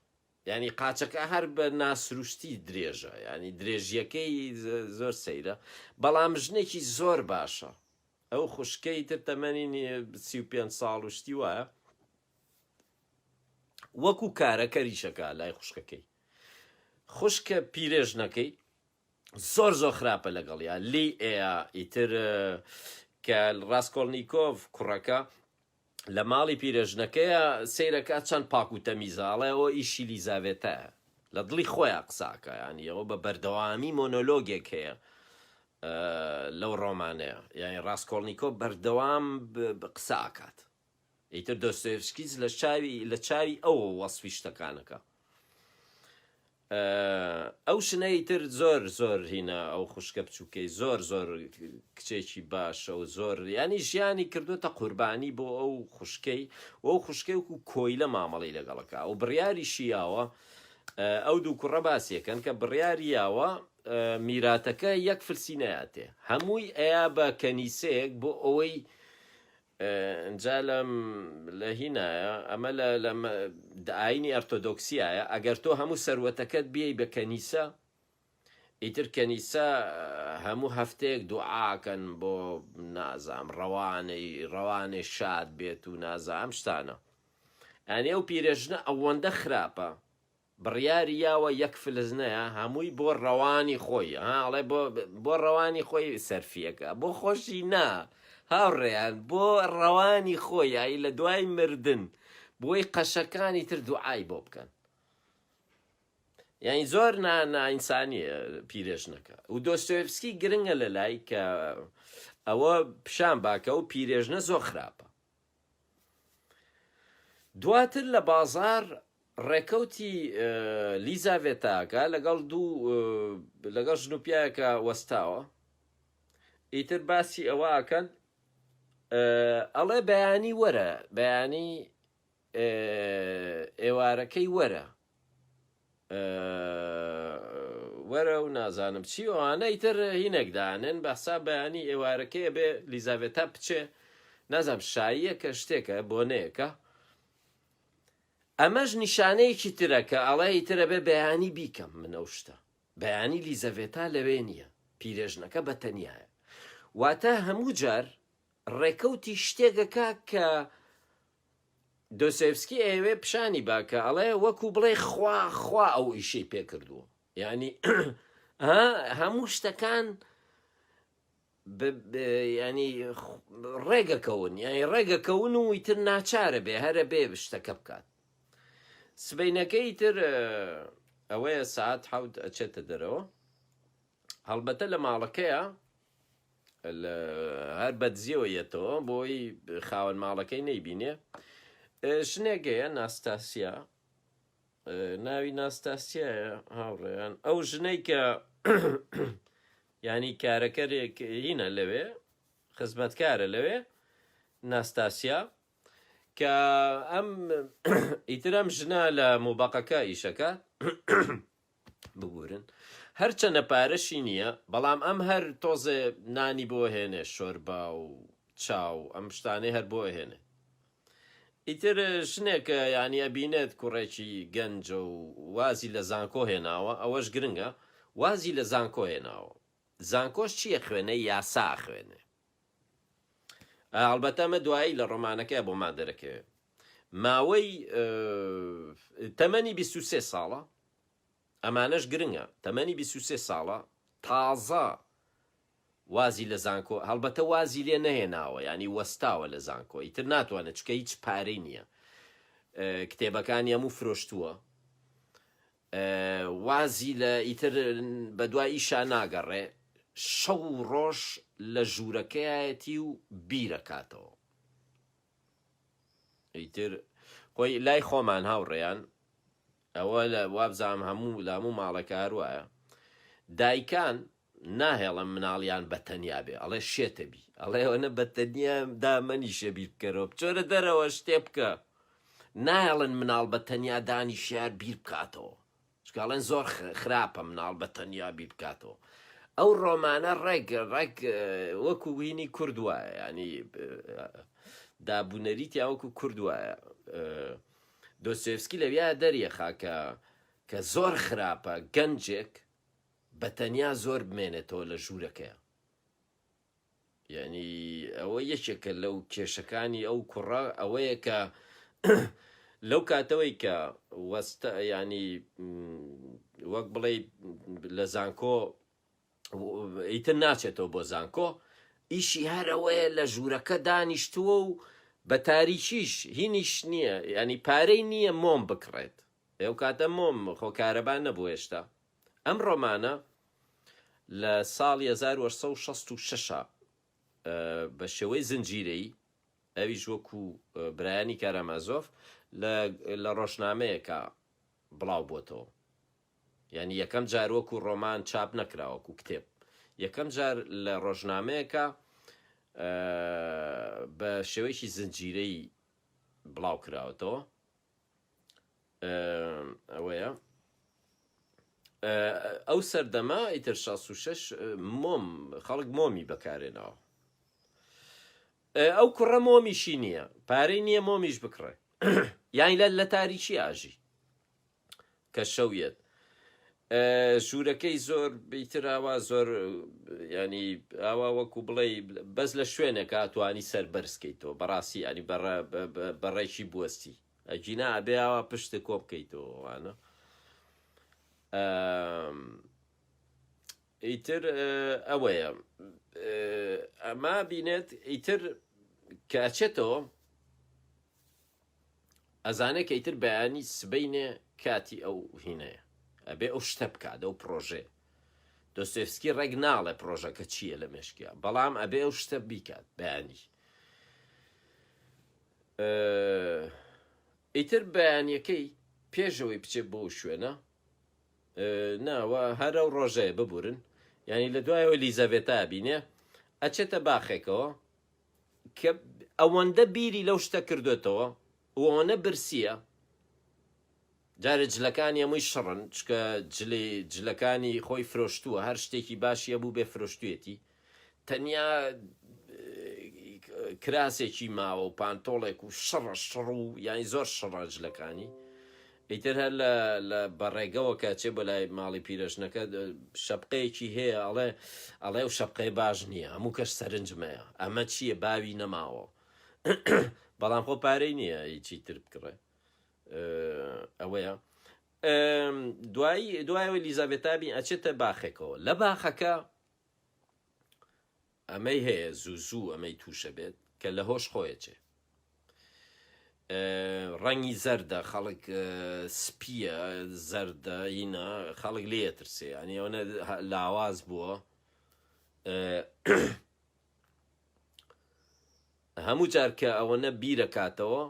یانی قاچەکە هەر بە ناسروشتی درێژە یانی درێژیەکەی زۆر سەیرە بەڵام ژنێکی زۆر باشە ئەو خوشکەی تر تەمەنی 35 ساڵ و شتی وایە وەکو کارەکەریشەکە لای خوشکەکەی خوشکە پیرێژنەکەی زۆر زۆر خراپە لەگەڵیا لی ئەیا ئیتر کە ڕاستکۆڵنیکۆف کوڕەکە لە ماڵی پیرەژنەکەیە سەیرەکا چەند پاک و تەمیزە ئەڵێ ئەوە ئیشی لیزاڤێتایە لە دڵی خۆیا قسە ئەکا یانی ئەوە بە بەردەوامی مۆنۆلۆگێک هەیە لەو ڕۆمانەیە یانی ڕاستکۆڵنیکۆ بەردەوام قسە ئەکات ئیتر دۆستۆیەڤسکیز لە چاوی لە چاوی ئەوە وەسفی شتەکانەکە ئەو شنەی تر زۆر زۆر هینە ئەو خوشکە بچووکەی زۆر زۆر کچێکی باشە و زۆر ینی ژیانی کردوتە قوربانی بۆ ئەو خوشکەی و ئەو خوشکەی وەکو کۆیلە مامەڵی لەگەڵەکە و بڕیاریشی یاوە ئەو دوو کوڕە باسیەکەن کە بڕیاری یاوە میراتەکە یەک فلسی نەیاتێ هەمووی ئەیا بە کەنیسەیەک بۆ ئەوەی. جا لە لە هینایە ئەمە لە لە ئاینی ئەرتۆدۆکسیایە ئەگەر تۆ هەموو سەروەتەکەت بیەی بە کەنیسە ئیتر کەنیسە هەموو هەفتەیەک دوعاکەن بۆ نازام ڕەوانەی ڕەوانەی شاد بێت و نازام شتانە ئەنی ئەو پیرێژنە ئەوەندە خراپە بڕیاری یاوە یەک فلس نەیا هەمووی بۆ ڕەوانی خۆی ها ئەڵێ بۆ بۆ ڕەوانی خۆی سەرفیەکە بۆ خۆشی نا هاوڕێیان بۆ ڕەوانی خۆی یای لە دوای مردن بۆی قەشەکانی تر دوعای بۆ بکەن یعنی زۆر نا نائینسانیە پیرێژنەکە و دۆستۆیفسکی گرنگە لە لای کە ئەوە پیشان باکە و پیرێژنە زۆر خراپە دواتر لە بازاڕ ڕێکەوتی لیزاڤێتاکە لەگەڵ دوو لەگەڵ ژن و پیاوێکە وەستاوە ئیتر باسی ئەوە ئەکەن ئەڵێ بەیانی وەرە بەیانی ئێوارەکەی وەرە وەرە و نازانم چی ئەوانە ئیتر هینێک دانێن بە حساب بەیانی ئێوارەکەی ئەبێ لیزاڤێتا بچێ نازانم شاییەکە شتێکە بۆنەیەکە ئەمەش نیشانەیەکی ترە کە ئەڵێ ئیتر ئەبێ بەیانی بیکەم من ئەو شتە بەیانی لیزەڤێتا لەوێ نییە پیرێژنەکە بە تەنیایە واتە هەموو جار ڕێکەوتی شتێکەکە کە دۆستۆیەڤسکی ئەیەوێ پیشانی با کە ئەڵێ وەکو بڵێ خوا خوا ئەو ئیشەی پێ کردووە یعنی هەموو شتەکان ینی ڕێگەکەون یعنی ڕێگەکەون و ئیتر ناچارە بێ هەرە بێ شتەکە بکات سبینەکەی تر ئەوەیە سعات حەوت ئەچێتە دەرەوە هەڵبەتە لە ماڵەکەیە هەر بەدزیەوە یەتەوە بۆی خاوەن ماڵەکەی نەیبینێ ژنێک هەیە ناستاسیا ناوی ناستاسیایە هاوڕێیان ئەو ژنەی کە ینی کارەکەرێک هینە لەوێ خزمەتکارە لەوێ ناستاسیا کە ئەم ئیتر ئەم ژنە لە موبەقەکە ئیشەکە ببورن هەرچەنە پارەشی نییە بەڵام ئەم هەر تۆزێ نانی بۆ هێنێ شۆربا و چا و ئەم شتانەی هەر بۆ ئەهێنێ ئیتر ژنێکە یانی ئەبینێت کوڕێکی گەنجە و وازی لە زانکۆ هێناوە ئەوەش گرنگە وازی لە زانکۆ هێناوە زانکۆش چییە خوێنێ یاسا ئەخوێنێ ئەڵبەتە ئەمە دوایی لە ڕۆمانەکەی بۆمان دەرەکەوێ ماوەی تەمەنی 23 ساڵە ئەمانەش گرنگە تەمەنی 23 ساڵە تازە وازی لە زانکۆ هەڵبەتە وازی لێ نەهێناوە ینی وەستاوە لە زانکۆ ئیتر ناتوانێت چکە هیچ پارەی نییە کتێبەکانی هەموو فرۆشتووە وازی لە ئیتر بەدوای ئیشا ناگەڕێ شەو و ڕۆژ لە ژوورەکەیایەتی و بیرەکاتەوە ئیتر خۆی لای خۆمان هاوڕێیان ئەوە لە وابزانم هەموو لە هەموو ماڵەکە هەروایە دایکان ناهێڵن مناڵیان بە تەنیا بێ ئەڵێ شێتە بی ئەڵێ ئەوەنە بە تەنیا دامەنیشە بیر بکەرەوە بچۆرە دەرەوە شتێ بکە ناهێڵن مناڵ بە تەنیا دانیشیار بیر بکاتەوە چونکە ئەڵێن زۆر خراپە مناڵ بە تەنیا بیر بکاتەوە ئەو ڕۆمانە ڕێک ڕێک وەکو هینی کورد وایە ینی دابوونەریتیا وەکو کورد وایە دۆستۆیەڤسکی لەویا دەریەخا کە کە زۆر خراپە گەنجێک بە تەنیا زۆر بمێنێتەوە لە ژوورەکەیا یعنی ئەوە یەکێکە لەو کێشەکانی ئەو کوڕە ئەوەیە کە لەو کاتەوەی کە وەستە ینی وەک بڵێ لە زانکۆ ئیتر ناچێتەوە بۆ زانکۆ ئیشی هەرەوەیە لە ژوورەکە دانیشتووە و بە تاریکیش هینیش نییە ینی پارەی نییە مۆم بکڕێت ئەو کاتە مۆم خۆ کارەبا نەبوو هێشتا ئەم ڕۆمانە لە ساڵی 1866 بە شێوەی زنجیرەیی ئەویش وەکو برایانی کارامازۆف لە ڕۆژنامەیەکە بڵاو بۆتەوە یعنی یەکەم جار وەکو ڕۆمان چاپ نەکرا وەکو کتێب یەکەم جار لە ڕۆژنامەیەکە بە شێوەیەکی زنجیرەی بڵاو کراوەتەوە ئەوەیە ئەو سەردەمە ئیتر 66 مۆم خەڵک مۆمی بەکارێنەوە. ئەو کوڕە مۆمیشی نییە، پارەی نییە مۆمیش بکڕێ. یانی لە لە تاریکی ئاژی کە شەو یەت. ژوورەکەی زۆر بیتر ئاوا زۆر ینی ئاوا وەکو بڵێ بەس لە شوێنێکا توانی سەر بەرزکەیتەوە بەڕاستی ینی بەڕێکی بوەستی ئەگینا ئەبێ ئاوا پشتت کۆ بکەیتەوە وانە ئیتر ئەوەیە ئەما بینێت ئیتر کە ئەچێتەوە ئەزانێ کە ئیتر بەیانی سبەینێ کاتی ئەو هینەیە ئەبێ ئەو شتە بکات ئەو پرۆژەیە دۆستۆیفسکی ڕێک ناڵێ پرۆژەکە چییە لە مێشکیا بەڵام ئەبێ ئەو شتە بیکات بەیانی ئیتر بەیانیەکەی پێشەوەی بچێت بۆ شوێنە نا هەر ئەو ڕۆژەیە ببورن یعنی لە دوایەوە لیزەبێتا بینێ ئەچێتە باخێکەوە کە ئەوەندە بیری لەو شتە کردوێتەوە و ئەوەنە برسیە جارێ جلەکانی هەمووی شڕن چکە جلی جلەکانی خۆی فرۆشتووە هەر شتێکی باشی هەبوو بێ فرۆشتویەتی تەنیا کراسێکی ماوە و پانتۆڵێک و شڕە شڕ و یانی زۆر شڕە جلەکانی ئیتر هەر لە لە بەڕێگەوە کە چێ بۆ لای ماڵی پیرەژنەکە شەپقەیەکی هەیە ئەڵێ ئەڵێ و شەپقەی باش نییە هەموو کەش سەرنجمەیە ئەمە چییە باوی نەماوە بەڵام خۆ پارەی نییە هیچی تر بکڕێ ئەوەیە دوایی دوایەوە لیزاڤێتابی ئەچێتە باخێکەوە لە باخەکە ئەمەی هەیە زوو زوو ئەمەی تووشە بێت کە لە هۆش خۆیەچێ ڕەنگی زەردە خەڵک سپیە زەردە هینا خەڵک لێ ترسێ ینی ئەوە لاواز بووە هەموو جار کە ئەوەنە بیرەکاتەوە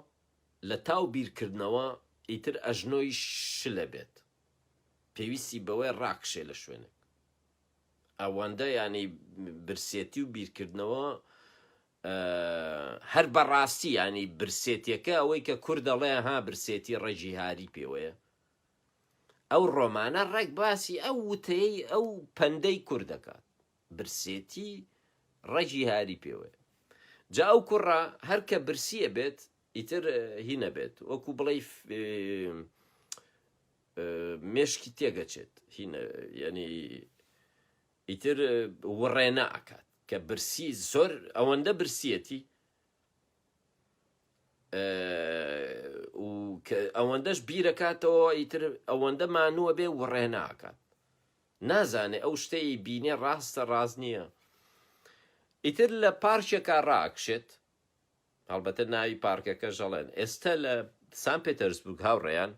لە تاو بیرکردنەوە ئیتر ئەژنۆی شلە بێت پێویستی بەوەی ڕاکشێ لە شوێنێک ئەوەندە یانی برسێتی و بیرکردنەوە هەر بەڕاستی ینی برسێتیەکە ئەوەی کە کورد دەڵێ ها برسێتی ڕێژی هاری پێوەیە ئەو ڕۆمانە ڕێک باسی ئەو وتەیەی ئەو پەندەی کورد دەکات برسێتی ڕەگی هاری پێوەیە جا ئەو کوڕە هەر کە برسیە بێت ئیتر هی نەبێت وەکو بڵێ مێشکی تێگەچێت یعنی ئیتر وڕێنە ئەکات کە برسی زۆر ئەوەندە برسیەتی و ئەوەندەش بیرەکاتەوە ئیتر ئەوەندە مانووە بێ وڕێ ناکات نازانێ ئەو شتەی بینێ ڕاستە ڕاست نییە ئیتر لە پارکێکا ڕاکشێت هەڵبەتە ناوی پارکەکەش ئەڵێن ئێستا لە سان پێتەرسبورگ هاوڕێیان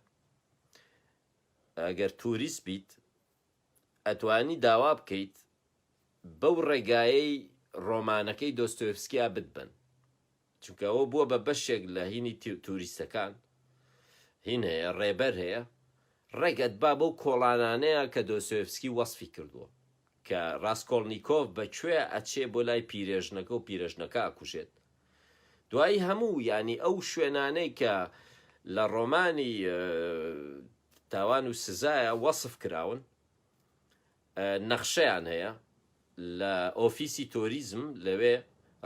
ئەگەر توریست بیت ئەتوانی داوا بکەیت بەو ڕێگایەی ڕۆمانەکەی دۆستۆیفسکیا بتبەن چونکە ئەوە بووە بە بەشێک لە هینی توریستەکان هین هەیە ڕێبەر هەیە ڕێک ئەتبا بەو کۆڵانانەیە کە دۆستۆیفسکی وەسفی کردووە کە ڕاسکۆڵنیکۆف بە کوێ ئەچێ بۆ لای پیرێژنەکە و پیرەژنەکە ئەکوژێت دوایی هەموو یانی ئەو شوێنانەی کە لە ڕۆمانی تاوان و سزایە وەسف کراون نەخشەیان هەیە لە ئۆفیسی تۆریزم لەوێ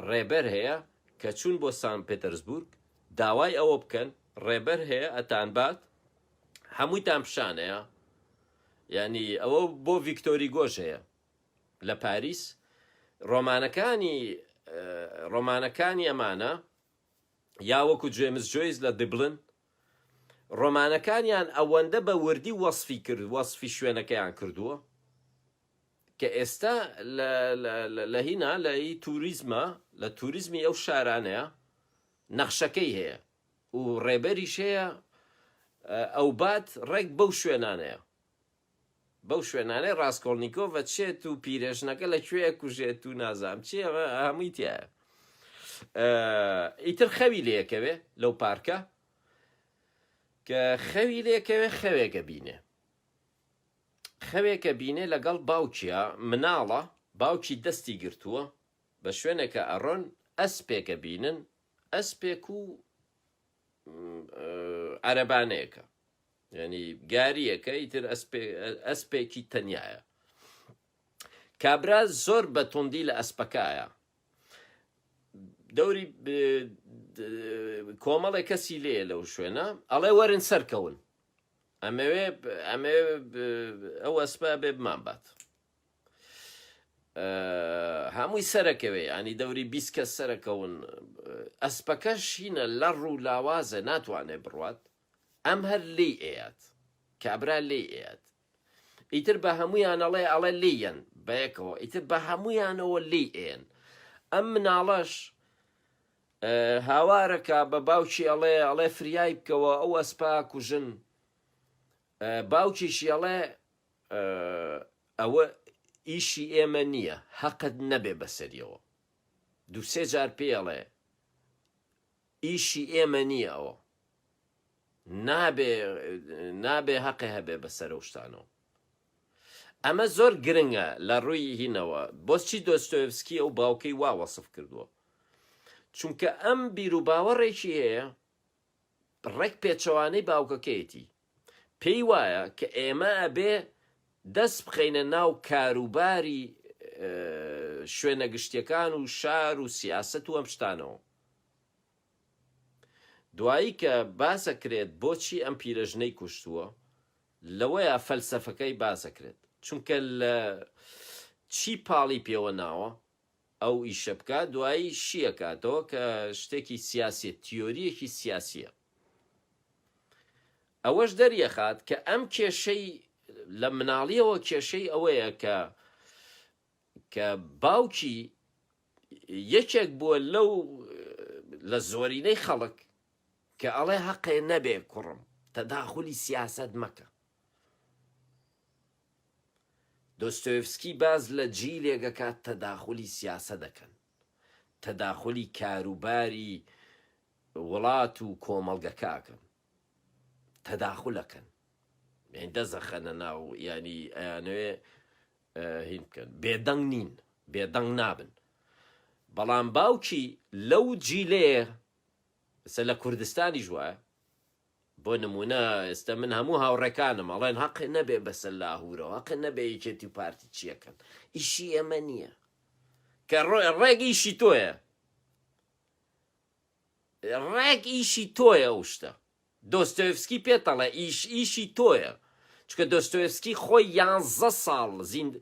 ڕێبەر هەیە کە چوون بۆ سان پێتەرسبورگ داوای ئەوە بکەن ڕێبەر هەیە ئەتانبات هەموویتان پیشانەیە یانی ئەوە بۆ ڤیکتۆر هیگۆش هەیە لە پاریس ڕۆمانەکانی ڕۆمانەکانی ئەمانە یا وەکو جێمس جۆیس لە دبلن ڕۆمانەکانیان ئەوەندە بە وردی وەصفی کرد وەصفی شوێنەکەیان کردووە کە ئێستا لە هینا لە ئی توریزمە لە توریزمی ئەو شارانەیە نەخشەکەی هەیە و ڕێبەریش هەیە ئەوبات ڕێک بەو شوێنانەیە بەو شوێنانەی ڕاستکۆڵنیکۆڤ ئەچێت و پیرێژنەکە لە کوێ ئەکوژێت و نازانم چی ئەمە هەمووی تایە ئیتر خەوی لێکەوێ لەو پارکە کە خەوی لێکەوێ خەوێکە بینێ خەوێکە بینێ لەگەڵ باوکیە مناڵە باوکی دەستی گرتووە بە شوێنێکە ئەڕۆن ئەسپێکە بینن ئەسپێک و عەرەبانەیەکە یعنی گاریەکە ئیتر ئەسپێکی تەنایە کابرا زۆر بە توندی لە ئەسپەکایە. دەوری کۆمەڵێک کەسی لێیە لەو شوێنە ئەڵێ وەرن سەرکەون ئەمەوێ ئەمەوێ ئەو ئەسپە بێ بمان بات هەمووی سەرەکەوێ ینی دەوری 20 کەس سەرەکەون ئەسپەکە شینە لەڕ و لاوازە ناتوانێ بڕوات ئەم هەر لێی ئەیات کابرا لێی ئەیات ئیتر بە هەموویان ئەڵێ ئەڵێ لێیەن بەیەکەوە ئیتر بە هەموویانەوە لێی ئێن ئەم مناڵەش هاوارەکە بە باوکی ئەڵێ ئەڵێ فریای بکەوە ئەو ئەسپا کوژن باوکیشی ئەڵێ ئەوە ئیشی ئێمە نییە هەقت نەبێ بەسەریەوە دووسێ جار پێڵێ ئیشی ئێمە نییە ئەوە نابێ نابێ هەقێ هەبێ بەسەر ئەو شتانەوە. ئەمە زۆر گرنگە لە ڕووی هینەوە بۆچی دۆستۆیەڤسکی ئەو باوکەی وا وەسف کردووە چونکە ئەم بیر و باوەڕێکی هەیە ڕێک پێچەوانەی باوکەکەیەتی پێی وایە کە ئێمە ئەبێ دەست بخەینە ناو کاروباری شوێنە گشتیەکان و شار و سیاسەت و ئەم شتانەوە دوایی کە باسەکرێت بۆچی ئەم پیرەژنەی کوشتووە لەوەیا فەلسەفەکەی باسەکرێت چونکە لە چی پاڵی پێوە ناوە ئەو ئیشە بکات دوایی شیەکاتەوە کە شتێکی سیاسیە تیۆریەکی سیاسیە ئەوەش دەریەخات کە ئەم کێشەی لە مناڵیەوە کێشەی ئەوەیە کە کە باوکی یەکێک بووە لەو لە زۆرینەی خەڵک کە ئەڵێ هەقێ نەبێ کوڕم تەداخولی سیاسەت مەکە. دۆستۆیەڤسکی باس لە جیلێک ئەکات تەداخولی سیاسە دەکەن، تەداخولی کاروباری وڵات و کۆمەڵگەکە ئەکەن، تەداخول ئەکەن، یانی دەست ئەخەنە ناو یانی ئەیانەوێ هین بکەن بێدەنگ نین بێدەنگ نابن بەڵام باوکی لەو جیلەیە ئێستا لە کوردستانیش وایە بۆ نمونە ئێستا من هەموو هاوڕێکانم ئەڵێن هەقێ نەبێ بەسەر لاهورەوە هەقێ نەبێ یەکێتی و پارتی چیەکەن ئیشی ئێمە نییە کە ڕێک ئیشی تۆیە ڕێک ئیشی تۆیە ئەو شتە دۆستۆیەڤسکی پێت ئەڵێ ئیش ئیشی تۆیە چونکە دۆستۆیەڤسکی خۆی یانزە ساڵ زیند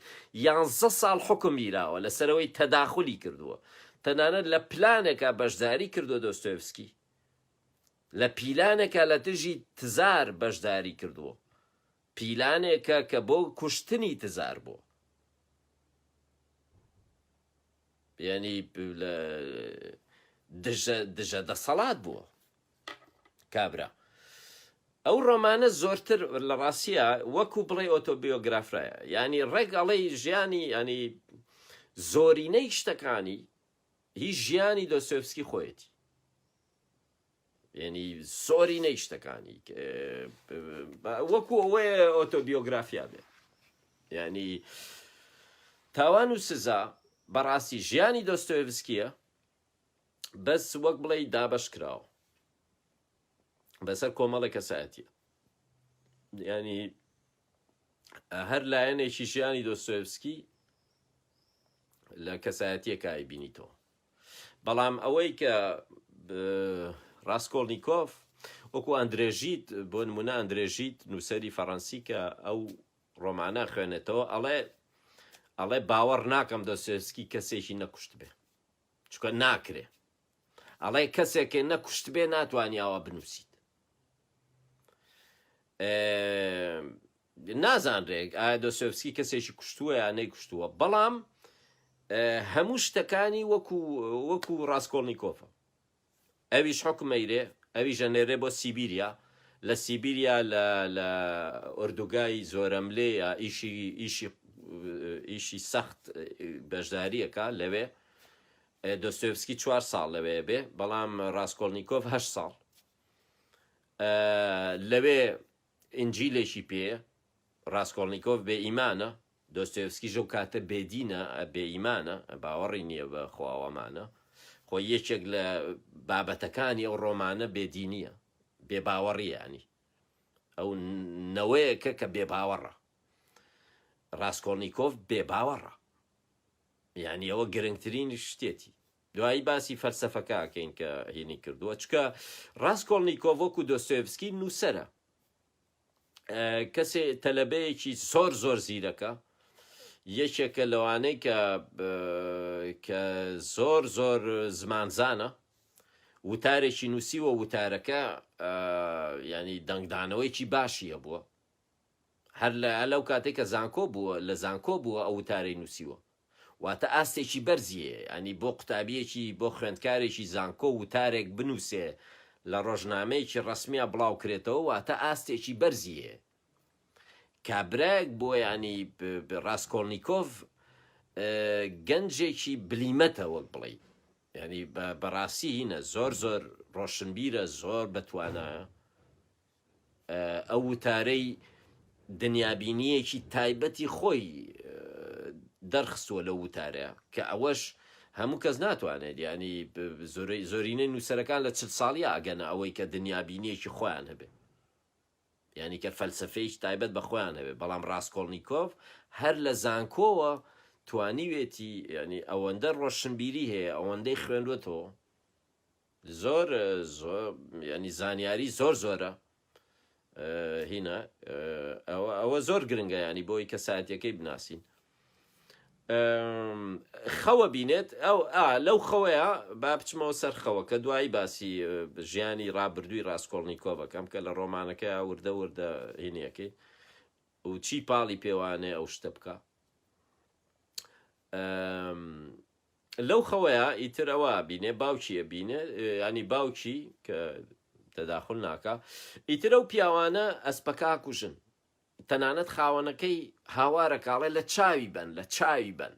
یانزە ساڵ حوکم گیراوە لەسەر ئەوەی تەداخولی کردووە تەنانەت لە پلانێکا بەشداری کردووە دۆستۆیەڤسکی لە پیلانێکا لە دژی تزار بەشداری کردووە پیلانێکە کە بۆ کوشتنی تزار بووە یعنی لە دژە دژە دەسەڵات بووە کابرا ئەو ڕۆمانە زۆرتر لە ڕاستیە وەکو بڵێ ئۆتۆبیۆگرافرایە ینی ڕێک ئەڵێی ژیانی ینی زۆرینەی شتەکانی هی ژیانی دۆستۆیفسکی خۆیەتی ینی زۆرینەی شتەکانی وەکو ئەوەیە ئۆتۆبیۆگرافیا بێ ینی تاوان و سزا بەڕاستی ژیانی دۆستۆیفسکیە بەس وەک بڵێی دابەش کراوە بەسەر کۆمەڵێک کەسایەتیە ینی هەر لایەنێکی ژیانی دۆستۆیفسکی لە کەسایەتیەکە بینیتەوە بەڵام ئەوەی کە ڕاستکۆڵنییکۆف وەکو ئەندرێژیت بۆ نمونە ئەندرێژیت نووسەری فەڕەنسی کە ئەو ڕۆمانە خوێنێتەوە ئەڵێ ئەڵێ باوەڕ ناکەم دۆستۆیفسکی کەسێکی نەکوشت بێ چونکە ناکرێ ئەڵێ کەسێکێ نەکوشتبێ ناتوانی ئاوا بنووسیت نازانرێک ئایا دۆسۆفسکی کەسێکی کوشتووە یا نەیکوشتووە بەڵام هەموو شتەکانی وەکو وەکو ڕاستکۆڵنییکۆفە ئەویش حوکم ئەیرێ ئەویش ئەنێرێ بۆ سیبیریا لە سیبیریا لە لە ئۆردوگای زۆرەملێ یا ئیشی ئیشی ئیشی سەخت بەشداری ئەکا لەوێ دۆستۆیڤسکی چوار ساڵ لەوێ بێ بەڵام ڕاسکۆڵنیکۆف هەشت ساڵ لەوێ ئینجیلێکی پێیە ڕاسکۆڵنیکۆف بێ ئیمانە دۆستۆیەڤسکیش ئەو کاتە بێدینە، بێ ئیمانە، باوەڕی نییە بە خوا و ئەمانە. خۆ یەکێک لە بابەتەکانی ئەو ڕۆمانە بێدینییە، بێ باوەڕییە یانی. ئەو نەوەیەکە کە بێ باوەڕە. ڕاسکۆڵنیکۆف بێ باوەڕە. یانی ئەوە گرنگترین شتێتی. دوایی باسی فەلسەفەکە ئەکەین کە هینی کردووە چکە ڕاستکۆڵنیکۆڤ وەکو دۆستۆیەڤسکی نووسەرە کەسێ تەلەبەیەکی زۆر زۆر زیرەکە یەکێکە لەوانەی کە کە زۆر زۆر زمانزانە وتارێکی نووسیوە وتارەکە ینی دەنگدانەوەیکی باشی هەبووە هەر لە لەو کاتێک کە زانکۆ بووە لە زانکۆ بووە ئەو وتارەی نووسیوە واتە ئاستێکی بەرزی هەیە یانی بۆ قوتابیەکی بۆ خوێندکارێکی زانکۆ وتارێک بنووسێ لە ڕۆژنامەیەکی ڕەسمیا بڵاو کرێتەوە واتە ئاستێکی بەرزی هەیە کابرایەک بۆ ینی ڕاستکۆڵنییکۆف گەنجێکی بلیمەتە وەک بڵێ ینی بەڕاستی هینە زۆر زۆر ڕۆشنبیرە زۆر بەتوانایە ئەو وتارەی دنیابینییەکی تایبەتی خۆی دەرخستووە لەو وتارەیا کە ئەوەش هەموو کەس ناتوانێت یانی زۆرینەی نووسەرەکان لە چل ساڵیا ئەگەنە ئەوەی کە دنیابینییەکی خۆیان هەبێ یانی کە فەلسەفەیەکی تایبەت بە خۆیان هەبێ بەڵام ڕاستکۆڵنیکۆف هەر لە زانکۆوە توانیوێتی ینی ئەوەندە ڕۆشنبیری هەیە ئەوەندەی خوێندوەتەوە زۆر زۆر ینی زانیاری زۆر زۆرە هینا ئەوە ئەوە زۆر گرنگە ینی بۆی کەسایەتەکەی بناسین خەوە بینێت ئەو لەو خەوەیە با بچمەوە سەر خەوە کە دوایی باسی ژیانی ڕابردووی ڕاستکۆڵنییکۆڤەکەم کە لە ڕۆمانەکە وردە وردە هینیەکەی و چی پاڵی پێوانێ ئەو شتە بکە لەو خەوەیا ئیتر ئەوە ئەبینێ باوکی ئەبینێ ینی باوکی کە تەداخل ناکا ئیتر ئەو پیاوانە ئەسپەکە ئەکوژن تەنانەت خاوەنەکەی هاوارە کاڵێ لە چاوی بەن لە چاوی بەن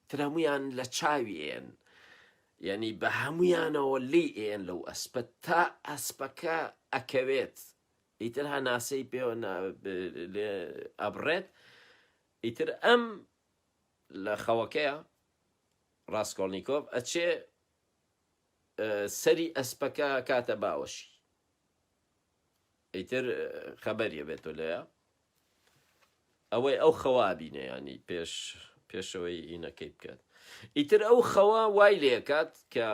تر هەمویان لە چاوی ئێن یعنی بە هەمویانەوە لی ئێن لەو ئەسپە تا ئەسپەکە ئەکەوێت ئیتر هەناسەی پێوە ئەبڕێت ئیتر ئەم لە خەوەکەیا ڕاسکۆڵنیکۆڤ ئەچێ سەری ئەسپەکە کاتە باوەشی ئیتر خەبەریە بێتۆ لەیە ئەوەی ئەو خەوا بینێ ینی پێش پێشەوەی ئینەکەی بکات ئیتر ئەو خەوە وای لێکات کە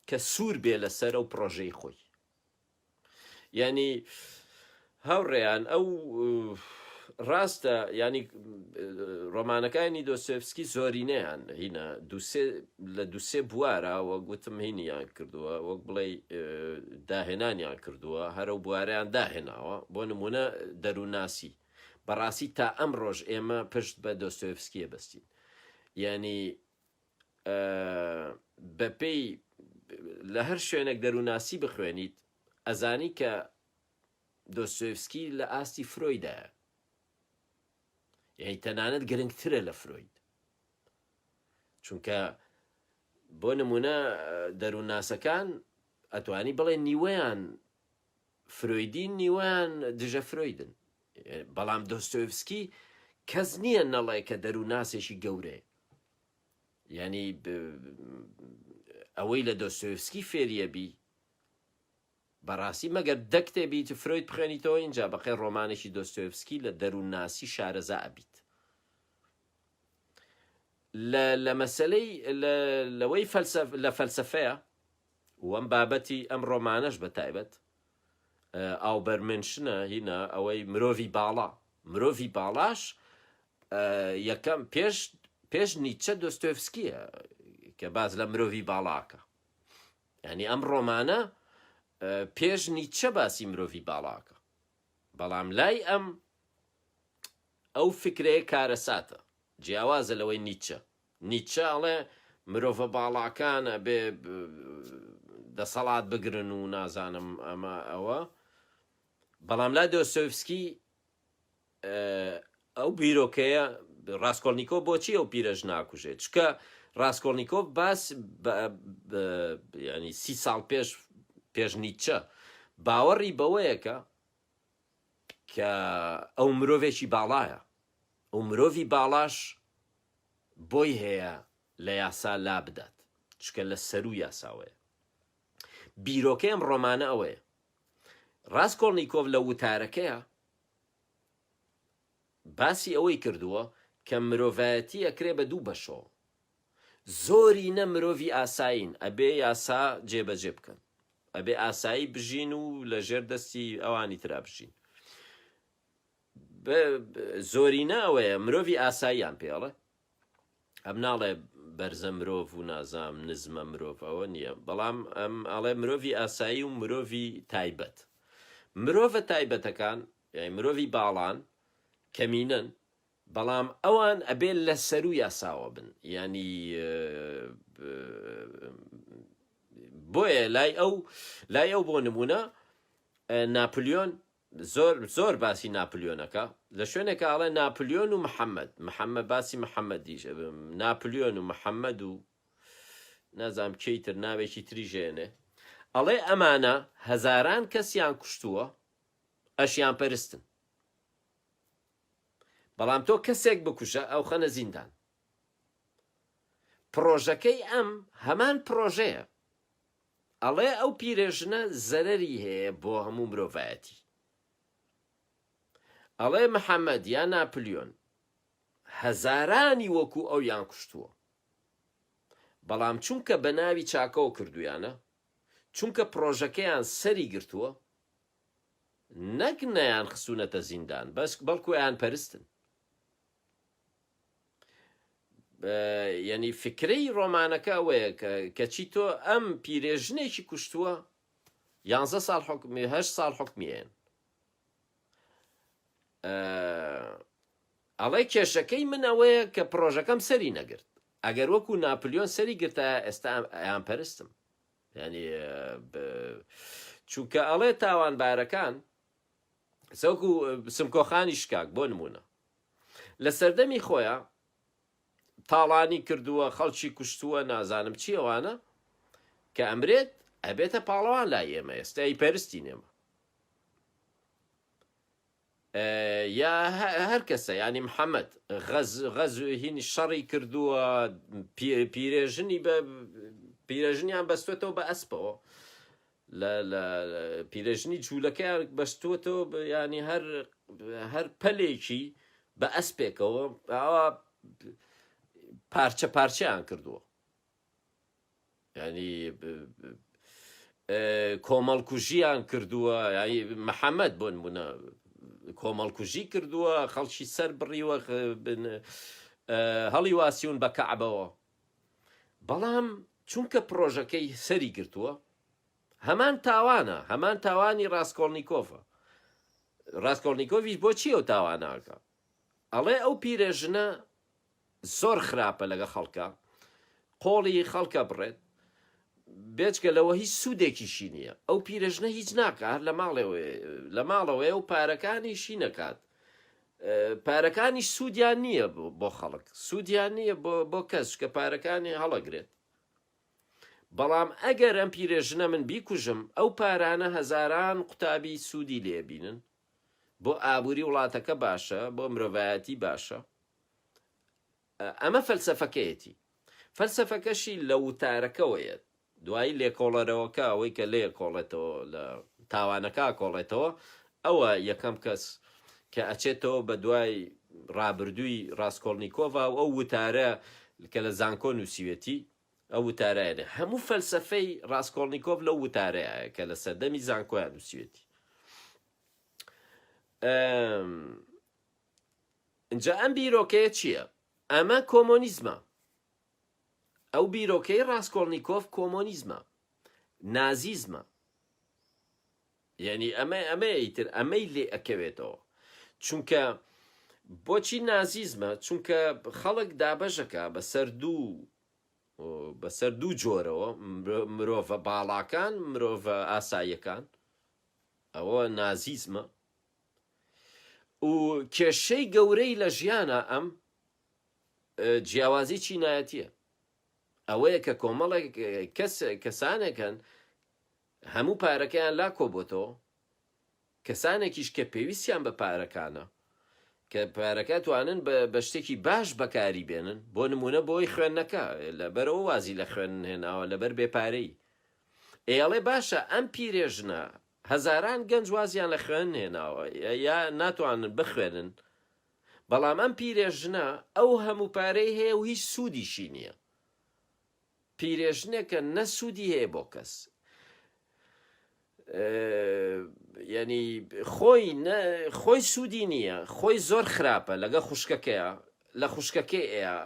کە سوور بێ لەسەر ئەو پرۆژەی خۆی یانی هاوڕێیان ئەو ڕاستە ینی ڕۆمانەکانی دۆسێفسکی زۆرینەیان هینە دوسێ لە دوسێ بوارە وەک گوتم هینیان کردووە وەک بڵێ داهێنانیان کردووە هەرە و بواریان داهێناوە بۆ نمونە دەروونناسی بەڕاستی تا ئەم ڕۆژ ئێمە پشت بە دۆستۆیفسکیە بەستین یعنی بەپێی لە هەر شوێنێک دەروونناسی بخوێنیت ئەزانی کە دۆستۆیفسکی لە ئاستی فرۆیدایە یعنی تەنانەت گرنگترە لە فرۆید چونکە بۆ نمونە دەروونناسەکان ئەتوانی بڵێ نیوەیان فرۆیدین نیوەیان دژە فرۆیدن بەڵام دۆستۆیفسکی کەس نییە نەڵێ کە دەروونناسێکی گەورەیە یانی ئەوەی لە دۆستۆیفسکی فێریە بی بەڕاستی مەگەر دە کتێبی فرۆید بخوێنیتەوە ئینجا بەقەی ڕۆمانێکی دۆستۆیفسکی لە دەروونناسی شارەزا ئەبیت لە لە مەسەلەی لەوەی فەلسەف لە فەلسەفەیە وەم بابەتی ئەم ڕۆمانەش بە تایبەت ئاوبەرمنشنە هینە ئەوەی مرۆڤی باڵا مرۆڤی باڵاش یەکەم پێش پێش نیچە دۆستۆیفسکیە کە باس لە مرۆڤی باڵاکە یعنی ئەم ڕۆمانە پێش نیچە باسی مرۆڤی باڵاکە بەڵام لای ئەم ئەو فکرەیە کارەساتە جیاوازە لەوەی نیچە نیچە ئەڵێ مرۆڤە باڵاکان ئەبێ دەسەڵات بگرن و نازانم ئەمە ئەوە بەڵام لای دۆستۆیفسکی ئەو بیرۆکەیە ڕاستکۆڵنییکۆ بۆچی ئەو پیرەژ ناکوژێت چکە ڕاستکۆڵنییکۆ باس ینی سی ساڵ پێش پێش نیچە باوەڕی بەوەیە کە کە ئەو مرۆڤێکی باڵایە و مرۆڤی باڵاش بۆی هەیە لە یاسا لا بدات چکە لە سەروو یاساوەیە بیرۆکەی ئەم ڕۆمانە ئەوەیە ڕاستکۆڵنییکۆف لە وتارەکەیە باسی ئەوەی کردووە کە مرۆڤایەتی ئەکرێ بە دوو بەشەوە. زۆرینە مرۆڤی ئاسایین ئەبێ یاسا جێبەجێ بکەن ئەبێ ئاسایی بژین و لە ژێر دەستی ئەوانی ترا بژین زۆرینە ئەوەیە مرۆڤی ئاساییان پێڵێ ئەم ناڵێ بەرزە مرۆڤ و نازام نزمە مرۆڤ ئەوە نییە بەڵام ئەم ئەڵێ مرۆڤی ئاسایی و مرۆڤی تایبەت مرۆڤە تایبەتەکان یانی مرۆڤی باڵان کەمینەن بەڵام ئەوان ئەبێ لە سەروو یاساوە بن یانی بۆیە لای ئەو لای ئەو بۆ نمونە ناپلیۆن زۆر زۆر باسی ناپلیۆنەکە لە شوێنێکە ئەڵێ ناپلیۆن و محەممەد محەممە باسی محەممەدیش ناپلیۆن و محەممەد و نازانم کێی تر ناوێکی تری ژێنێ ئەڵێ ئەمانە هەزاران کەسیان کوشتووە ئەشیان پەرستن بەڵام تۆ کەسێک بکوژە ئەو خەنە زیندان پڕۆژەکەی ئەم هەمان پڕۆژەیە ئەڵێ ئەو پیرێژنە زەرەری هەیە بۆ هەموو مرۆڤایەتی ئەڵێ محەممەد یا ناپلیۆن هەزارانی وەکو ئەویان کوشتووە بەڵام چونکە بە ناوی چاکەوە کردویانە چونکە پڕۆژەکەیان سەری گرتووە نەک نەیان خسونەتە زیندان بەس بەڵکو ئەیان پەرستن یعنی فکرەی ڕۆمانەکە ئەوەیە کەچی تۆ ئەم پیرێژنێکی کوشتووە یانزە ساڵ حکومی هەشت ساڵ حکمیێن ئەڵێ کێشەکەی من ئەوەیە کە پرۆژەکەم سەری نەگرت ئەگەر وەکو ناپلیۆن سەری گرتە ئێستا ئەیان پەرستم یانی چونکە ئەڵێ تاوانبارەکان سەوکو سمکۆخانی شکاک بۆ نمونە لە سەردەمی خۆیان تاڵانی کردووە خەڵکی کوشتووە نازانم چی ئەوانە کە ئەمرێت ئەبێتە پاڵەوان لای ئێمە ئێستا ئی پەرستی نێمە یا هەر کەسە یانی محەمەد غەز غەز هین شەڕی کردووە پیرێژنی بە پیرێژنیان بەستێتەوە بە ئەسپەوە لە لە پیرێژنی جوولەکەیان بەستووەتەوە ینی هەر هەر پەلێکی بە ئەسپێکەوە ئەوە پارچە پارچەیان کردووە یانی کۆمەڵکوژیان کردووە یانی محەممەد بۆ نمونە کۆمەڵکوژی کردووە خەڵکی سەر بڕیوە هەڵی واسیون بە کەعبەوە بەڵام چونکە پرۆژەکەی سەری گرتووە هەمان تاوانە هەمان تاوانی ڕاستکۆڵنییکۆفە ڕاستکۆڵنییکۆڤیش بۆچی ئەو تاواناکە ئەڵێ ئەو پیرێژنە زۆر خراپە لەگە خەڵکا قۆڵی خەڵکە بڕێت بێجگە لەوە هیچ سوودێکیشی نییە ئەو پیرەژنە هیچ ناکە هەر لە ماڵەوەی لە ماڵەوەیە و پارەکانیشی نەکات پارەکانی سوودیان نییە بۆ خەڵک سوودیان نییە بۆ کەس کە پارەکانی هەڵەگرێت بەڵام ئەگەر ئەم پیرێژنە من بیکوژم ئەو پارانە هەزاران قوتابی سوودی لێبینن بۆ ئابووری وڵاتەکە باشە، بۆ مرۆڤایەتی باشە. ئەمە فەلسەفەکەیەتی. فەلسەفەکەشی لە وتارەکەوە یەت. دوایی لێکۆڵەرەوەکە ئەوەی کە لێکۆڵێتەوە لە تاوانەکە ئەکۆڵێتەوە، ئەوە یەکەم کەس کە ئەچێتەوە بە دوای ڕابردووی ڕاسکۆڵنیکۆڤا و ئەو وتارە کە لە زانکۆ نووسیوێتی، ئەو وتارەیە. هەموو فەلسەفەی ڕاسکۆڵنیکۆڤ لەو وتارەیە کە لە سەردەمی زانکۆیا نووسیوێتی. ئینجا ئەم بیرۆکەیە چییە؟ ئەمە کۆمۆنیزمە. ئەو بیرۆکەی ڕاسکۆڵنیکۆف کۆمۆنیزمە، نازیزمە. یعنی ئەمە ئەمەیە ئیتر ئەمەی لێ ئەکەوێتەوە. چونکە بۆچی نازیزمە؟ چونکە خەڵک دابەشەکە بەسەر دوو بەسەر دوو جۆرەوە مرۆڤە باڵاکان مرۆڤە ئاساییەکان ئەوە نازیزمە و کێشەی گەورەی لە ژیانە ئەم جیاوازی چینایەتیە ئەوەیە کە کۆمەڵێک کەس کەسانێکن هەموو پارەکەیان لا کۆبۆتەوە کەسانێکیش کە پێویستیان بە پارەکانە کە پارەکە توانن بە شتێکی باش بەکاری بێنن بۆ نمونە بۆی خوێندنەکە لەبەرەوە وازی لە خوێندن هێناوە لەبەر بێپارەی ئێ ئەڵێ باشە ئەم پیرێژنە هەزاران گەنج وازیان لە خوێندن هێناوە یا ناتوانن بخوێنن بەڵام ئەم پیرێژنە ئەو هەموو پارەی هەیە و هیچ سوودیشی نییە. پیرێژنێکە نە سوودی هەیە بۆ کەس یعنی خۆی خۆی سوودی نییە خۆی زۆر خراپە لەگە خوشکەکەیە لە خوشکەکەی ئەیا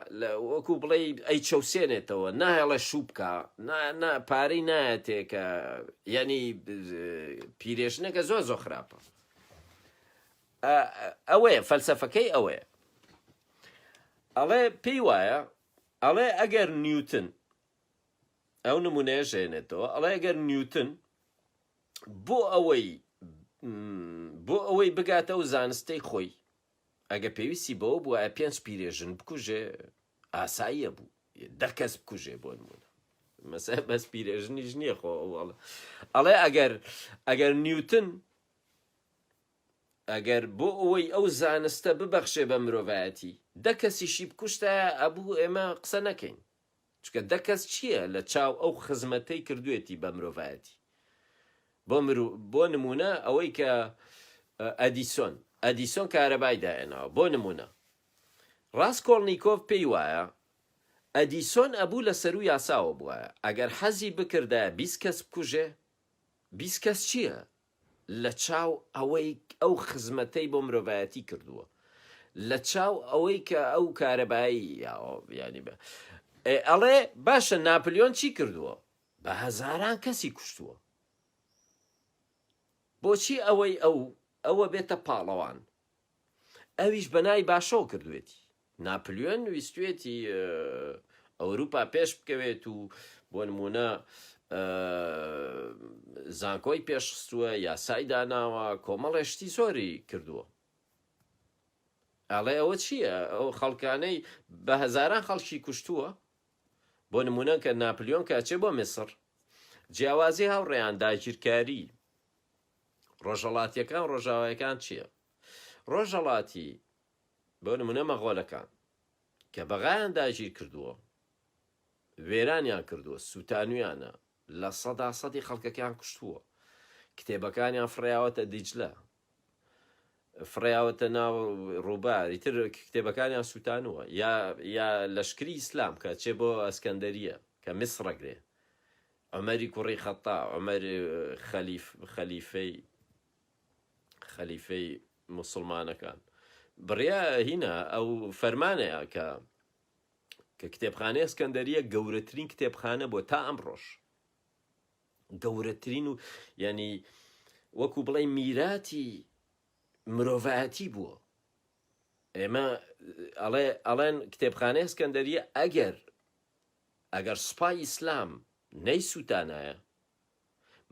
وەکو بڵێ ئەی چەوسێنێتەوە ناهێڵێ شوو بکە نا پارەی نایەتێ کە یعنی پیرێژنەکە زۆر زۆر خراپە ئەوەیە فەلسەفەکەی ئەوەیە ئەڵێ پێی وایە ئەڵێ ئەگەر نیوتن ئەو نمونەیە ژێنێتەوە ئەڵێ ئەگەر نیوتن بۆ ئەوەی بۆ ئەوەی بگاتە و زانستەی خۆی ئەگە پێویستی بەوە بووە پێنج پیرێژن بکوژێ ئاساییە بوو دە کەس بکوژێ بۆ نمونە مەسە بەس پیرێژنیش نییە خۆ ئەوڵ ئەڵێ ئەگەر ئەگەر نیوتن ئەگەر بۆ ئەوەی ئەو زانستە ببەخشێ بە مرۆڤایەتی دە کەسیشی بکوشتایە ئەبوو ئێمە قسە نەکەین چونکە دە کەس چییە لە چاو ئەو خزمەتەی کردوێتی بە مرۆڤایەتی بۆ بۆ نمونە ئەوەی کە ئەدیسۆن ئەدیسۆن کارەبای داهێناوە بۆ نمونە ڕاسکۆڵنیکۆف پێی وایە ئەدیسۆن ئەبوو لە سەروو یاساوە بوایە ئەگەر حەزی بکردایە 20 کەس بکوژێ 20 کەس چییە لە چاو ئەوەی ئەو خزمەتەی بۆ مرۆڤایەتی کردووە لە چاو ئەوەی کە ئەو کارەبایی یانی بە ئەڵێ باشە ناپلیۆن چی کردووە بە هەزاران کەسی کوشتووە بۆچی ئەوەی ئەو ئەوە بێتە پاڵەوان ئەویش بە ناوی باشەوە کردوێتی. ناپلیۆن ویستوێتی ئەوروپا پێش بکەوێت و بۆ نموونە زانکۆی پێشخستووە، یاسای داناوە، کۆمەڵێ شتی زۆری کردووە. ئەڵێ ئەوە چییە؟ ئەو خەڵکانەی بە هەزاران خەڵکی کوشتووە، بۆ نموونە کە ناپلیۆن کە ئەچێ بۆ میسڕ، جیاوازی هاوڕێیان داگیرکاری ڕۆژهەڵاتیەکان ڕۆژاوایەکان چییە؟ ڕۆژهەڵاتی بۆ نمونە مەغۆلەکان کە بەغایان داگیر کردووە وێرانیان کردووە سووتانویانە لە سەدا سەدی خەڵکەکەیان کوشتووە کتێبەکانیان فڕیاوەتە دیجلە فڕیاوەتە ناو ڕووبار ئیتر کتێبەکانیان سووتانووە یا یا لەشکری ئیسلام کە چێ بۆ ئەسکەندەریە کە میسڕەگرێ عومەری کوڕی خەتتا، عومەر خەلیف خەلیفەی خەلیفەی موسڵمانەکان بڕیا هینا ئەو فەرمانەیە کە کە کتێبخانەی ئەسکەندەریە گەورەترین کتێبخانە بۆ تا ئەمڕۆش گەورەترین و یعنی وەکو بڵێ میراتی مرۆڤایەتی بووە ئێمە ئەڵێ ئەڵێن کتێبخانەی ئەسکەندەریە ئەگەر ئەگەر سوپای ئیسلام نەیسوتانایە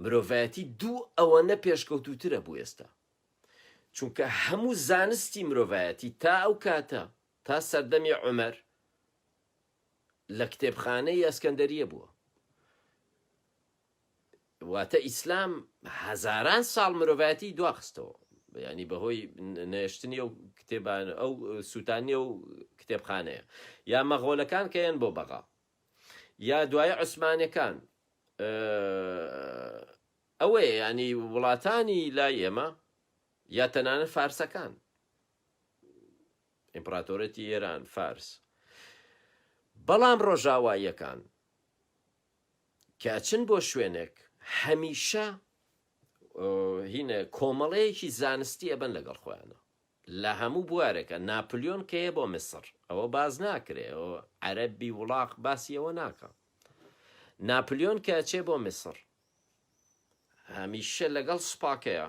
مرۆڤایەتی دوو ئەوەنە پێشکەوتووترە بوو ئێستا چونکە هەموو زانستی مرۆڤایەتی تا ئەو کاتە تا سەردەمی عومەر لە کتێبخانەی ئەسکەندەریە بووە واتە ئیسلام هەزاران ساڵ مرۆڤایەتی دواخستەوە ینی بەهۆی نێشتنی ئەو کتێبان ئەو سووتانی ئەو کتێبخانەیە یا مەغۆلەکان کە یەن بۆ بەغا یا دوای عوسمانەکان ئەوەیە ینی وڵاتانی لای ئێمە یا تەنانەت فارسەکان ئیمپراتۆرەتی ئێران فارس بەڵام ڕۆژاواییەکان کە ئەچن بۆ شوێنێک هەمیشە هینە کۆمەڵەیەکی زانستی ئەبەن لەگەڵ خۆیانە لە هەموو بوارێکە ناپلیۆن کەیە بۆ میسڕ ئەوە باز ناکرێ ئەوە عەرەبی وڵاق باسی ئەوە ناکا ناپلیۆن کە ئەچێ بۆ میسڕ هەمیشە لەگەڵ سوپاکەیە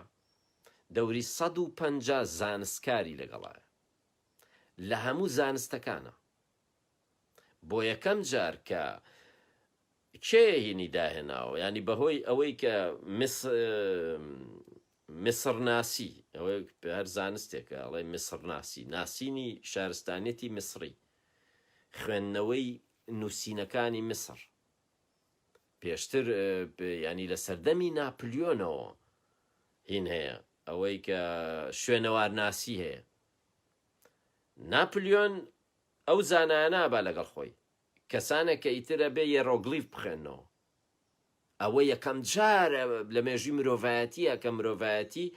دەوری 150 زانستکاری لەگەڵایە لە هەموو زانستەکانە بۆ یەکەم جار کە کێ هینی داهێناوە ینی بەهۆی ئەوەی کە میسرناسی ئەوەی هەر زانستێکە ئەڵێ میسرناسی ناسینی شارستانیەتی میسری خوێندنەوەی نووسینەکانی میسر پێشتر ینی لە سەردەمی ناپلیۆنەوە هین هەیە ئەوەی کە شوێنەوارناسی هەیە ناپلیۆن ئەو زانایانە ئەبا لەگەڵ خۆی، کەسانێک کە ئیتر ئەبێ یێرۆگلیف بخوێننەوە. ئەوە یەکەم جارە لە مێژووی مرۆڤایەتییە کە مرۆڤایەتی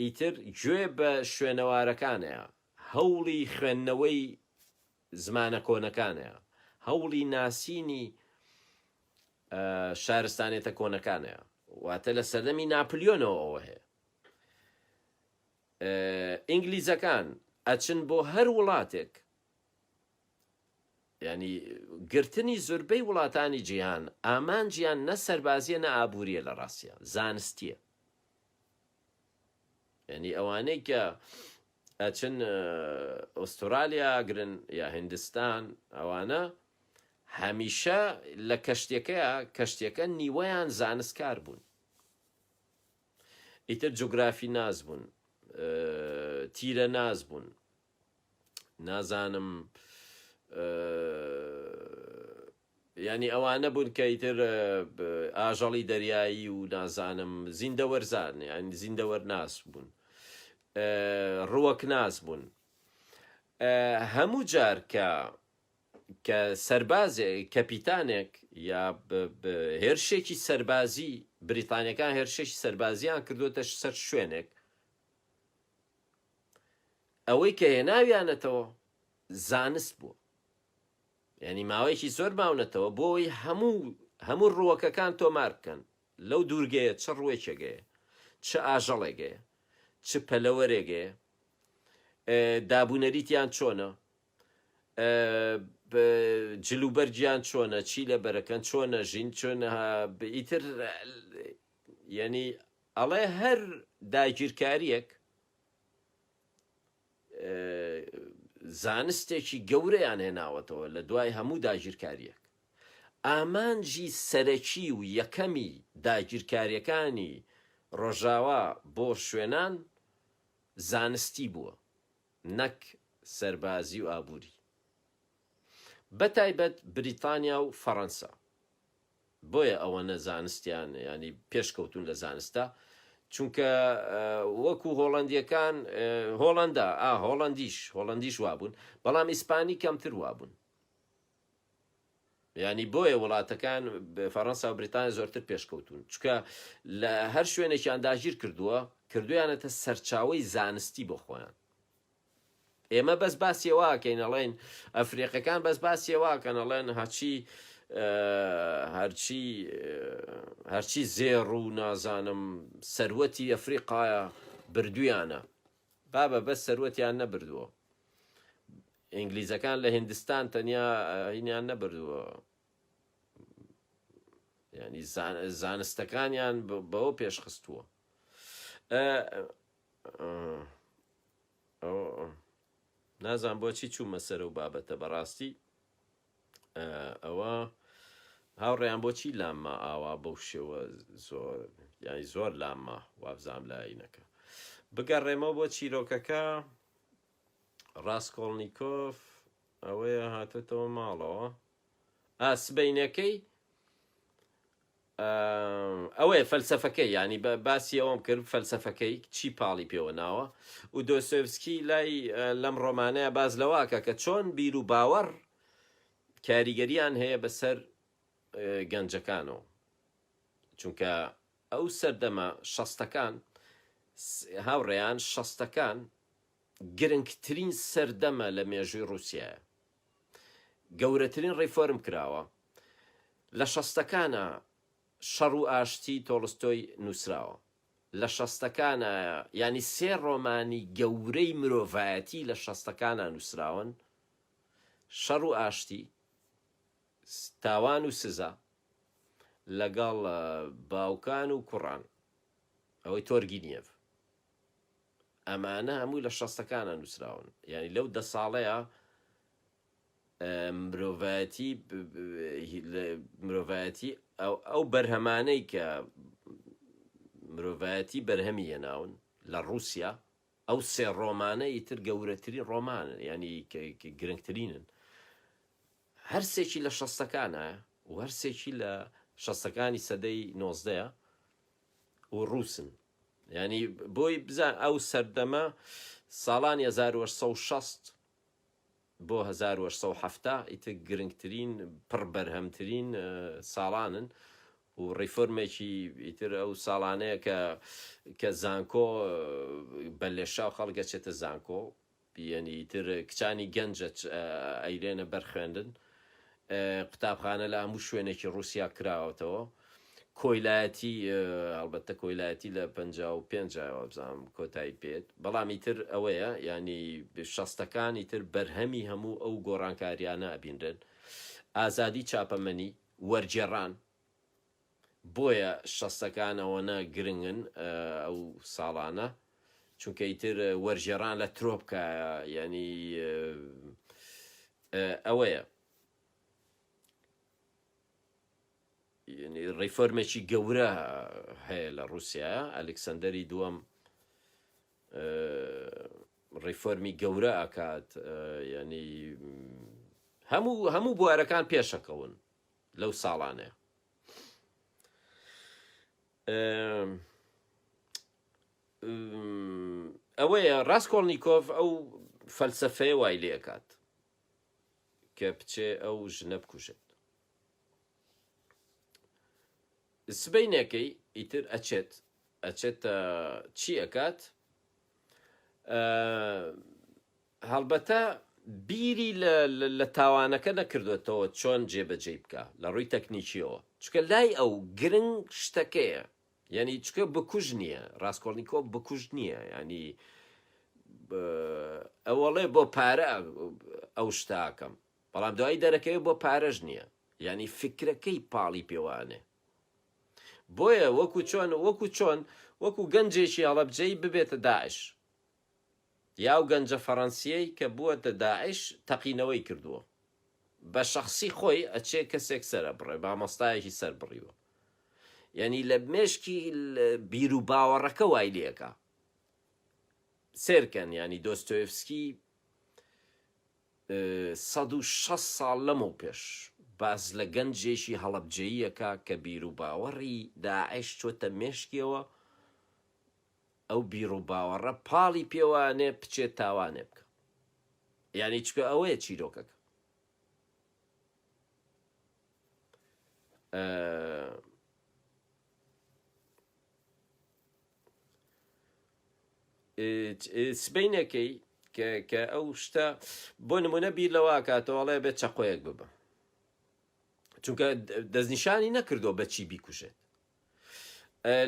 ئیتر گوێ بە شوێنەوارەکانەیە، هەوڵی خوێندنەوەی زمانە کۆنەکانەیە، هەوڵی ناسینی. شارستانێتە کۆنەکانەیە واتە لە سەردەمی ناپلیۆنەوە ئەوە هەیە ئینگلیزەکان ئەچن بۆ هەر وڵاتێک یانی گرتنی زوربەی وڵاتانی جیهان ئامانجیان نە سەربازیە نە ئابووریە لە ڕاستە زانستیە یعنی ئەوانەی کە ئەچن ئوسترالیا گرن یا هندستان ئەوانە هەمیشە لە کەشتەکەیە کەشتەکە نیوەیان زانستکار بوون ئیتر جوگرافی ناز بوون تیرە ناز بوون نازانم ینی ئەوانە بوون کە ئیتر ئاژەڵی دەریایی و نازانم زیندەوەرزان یان زیندەوەر ناس بوون ڕوەک ناس بوون هەموو جار کە کە سەربازێک کەپیتانێک یا هێرشێکی سەربازی بریتانیەکان هێرشێکی سەربازیان کردوتە سەر شوێنێک ئەوەی کە هێناویانەتەوە زانست بووە یعنی ماوەیەکی زۆر ماونەتەوە بۆ ئەوەی هەموو هەموو ڕووەکەکان تۆمار بکەن لەو دوورگەیە چ ڕووەکێک هەیە چ ئاژەڵێک هەیە چ پەلەوەرێک هەیە دابونەریتیان چۆنە جلوبەرگیان چۆنە چی لە بەرەکەن چۆنە ژین چۆن ئیتر یعنی ئەڵێ هەر داگیرکاریەک زانستێکی گەورەیان هێناوەتەوە لە دوای هەموو داگیرکاریەک. ئامانجی سەرەکی و یەکەمی داگیرکاریەکانی ڕۆژاوا بۆ شوێنان زانستی بووە نەک سەربازی و ئابووری. بەتایبەت بریتانیا و فەڕەنسا. بۆیە ئەوەنە زانستیان یانی پێشکەوتوون لە زانستا چونکە وەکو هۆڵندیەکان هۆڵندا ئا هۆڵندیش هۆڵندیش وابوون بەڵام ئیسپانی کەمتر وابوون ینی بۆیە وڵاتەکان فەڕەنسا و بریتانیا زۆرتر پێشکەوتون چکە لە هەر شوێنێکیان داگیر کردووە کردویانەتە سەرچاوەی زانستی بۆ خۆیان ئێمە بەس باسی ئەوە ئەکەین ئەڵێن ئەفریقەکان بەس باسی ئەوە ئەکەن ئەڵێن هەرچی هەرچی هەرچی زێڕ و نازانم سەروەتی ئەفریقایە بردویانە بابە بەس سەروەتیان نەبردووە ئینگلیزەکان لە هندستان تەنیا هینیان نەبردووە ینی زانستەکانیان بەوە پێشخستووە نازان بۆچی چوومە سەر و بابەتە بەڕاستی ئەوە هاوڕێیان بۆچی لامما ئاوا بەو شێوە زۆر یانی زۆر لامما وابزانام لاینەکە بگەڕێمەوە بۆ چیرۆکەکە ڕاستکۆڵنییکۆف ئەوەیە هاتۆتەوە ماڵەوە ئا سبەینەکەی ئەوەیە فەلسەفەکەی یانی باسی ئەوەم کرد فەلسەفەکەی چی پاڵی پێوە ناوە و دۆستۆیڤسکی لای لەم ڕۆمانەیە باس لەوەکە کە چۆن بیر و باوەڕ کاریگەریان هەیە بەسەر گەنجەکانەوە چونکە ئەو سەردەمە شەستەکان هاوڕێیان شەستەکان گرنگترین سەردەمە لە مێژووی ڕووسایە گەورەترین ڕیفۆرم کراوە لە شەستەکانا شەڕ و ئاشتی تۆڵستۆی نووسراوە لە شەستەکانا یانی سێ ڕۆمانی گەورەی مرۆڤایەتی لە شەستەکانا نووسراون شەڕ و ئاشتی تاوان و سزا لەگەڵ باوکان و کوڕان ئەوەی تۆرگینیێڤ ئەمانە هەمووی لە شەستەکانە نووسراون یعنی لەو دە ساڵەیە مرۆڤایەتی مرۆڤایەتی ئەو بەرهەمانەی کە مرۆڤایەتی بەرهەمی هێناون لە ڕووسیا ئەو سێ ڕۆمانە ئیتر گەورەترین ڕۆمان ینی گرنگترینن هەرسێکی لە شەستەکانە و هەرسێکی لە شەستەکانی سەدەی نۆزدەیە و ڕووسن یانی بۆی بزان ئەو سەردەمە ساڵانی 1860 بۆ 1870 ئیتر گرنگترین پڕ بەرهەمترین ساڵانن و ڕیفۆرمێکی ئیتر ئەو ساڵانەیە کە کە زانکۆ بە لێشاو خەڵک ئەچێتە زانکۆ یەنی ئیتر کچانی گەنجە ئەیرێنە بەر خوێندن. قوتابخانە لە هەموو شوێنێکی ڕووسیا کراوەتەوە. کۆیلایەتی، هەڵبەتە کۆیلایەتی لە 55 وابزانم کۆتایی پێت، بەڵام ئیتر ئەوەیە یانی شەستەکان ئیتر بەرهەمی هەموو ئەو گۆڕانکاریانە ئەبینرێن. ئازادی چاپەمەنی، وەرگێڕان، بۆیە شەستەکان ئەوەنە گرنگن ئەو ساڵانە چونکە ئیتر وەرگێڕان لە ترۆپکایە یعنی ئەوەیە ڕیفۆرمێکی گەورە هەیە لە ڕووسیا ئەلکسەندەری دووەم ڕیفۆرمی گەورە ئەکات ینی هەموو هەموو بوارەکان پێشەکەون لەو ساڵانەیە. ئەوەیە ڕاستکۆڵنییکۆف ئەو فەلسفەیە وای لێکات کە بچێ ئەو ژنە بکوژێت. سبەینێکەی ئیتر ئەچێت ئەچێتە چی ئەکات؟ هەڵبەتە بیری لە تاوانەکە نەکردۆتەوە چۆن جێبەجێی بکا لە ڕووی تەکنیکیەوە چونکە لای ئەو گرنگ شتەکەیە یعنی چونکە بکوژ نییە ڕاستکۆڵنیکۆف بکوژ نییە یعنی ئەوەڵێ بۆ پارە ئەو شتاکەم بەڵام دوایی دەرەکەوێت بۆ پارەش نییە یعنی فکرەکەی پاڵی پێوانێ بۆیە وەکو چۆن وەکو چۆن وەکو گەنجێکی هەڵەبجەی ببێتە داعش یا ئەو گەنجە فەڕەنسیەی کە بووەتە داعش تەقینەوەی کردووە بە شەخسی خۆی ئەچێ کەسێک سەر ئەبڕێ مامۆستایەکی سەر بڕیوە یعنی لە مێشکی بیر و باوەڕەکە وای لێکا سێرکەن ینی دۆستۆیفسکی 160 ساڵ لەمەو پێش باس لە گەنجێکی هەڵەبجەییەکە کە بیر و باوەڕی داعش چۆتە مێشکیەوە ئەو بیروباوەڕە پاڵی پێوە ئەنێ بچێت تاوانێ بکا یانی چکە ئەوەیە چیرۆکەکە سبینەکەی کە ئەو شتە بۆ نمونە بیر لەوە کاتەوەڵێ بێت چەقۆیەک ببم چونکە دەستنیشانی نەکردووە بەچی بیکوژێت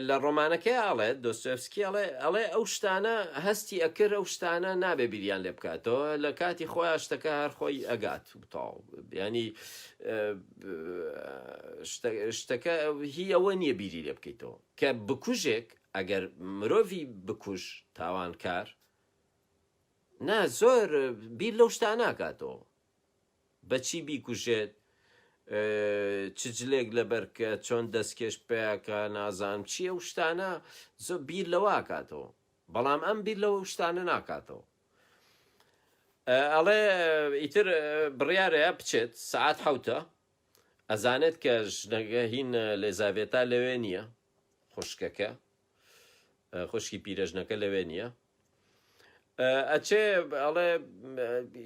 لە ڕۆمانەکەی ئەڵێ دۆستۆیەفسکی ئەڵێ ئەڵێ ئەو شتانە هەستی ئەکرد ئەو شتانە نابێ بیریان لێ بکاتەوە لە کاتی خۆیان شتەکە هەر خۆی ئەگات تاو ینی شتەکە هی ئەوە نییە بیری لێ بکەیتەوە کە بکوژێک ئەگەر مرۆڤی بکوژ تاوانکار نا زۆر بیر لەو شتانە ناکاتەوە بەچی بیکوژێت چ جلێک لەبەرکە چۆن دەستکێش پیاکە نازانم چی ئەو شتانە زۆ بیر لەوە ئەکاتەوە بەڵام ئەم بیر لەوە شتانە ناکاتەوە ئەڵێ ئیتر بڕیارەیە بچێت سەعات حوتە ئەزانێت کە ژنەکە هین لێزاڤێتا لەوێ نییە خوشکەکە خوشکی پیرەژنەکە لەوێ نییە ئەچێ ئەڵێ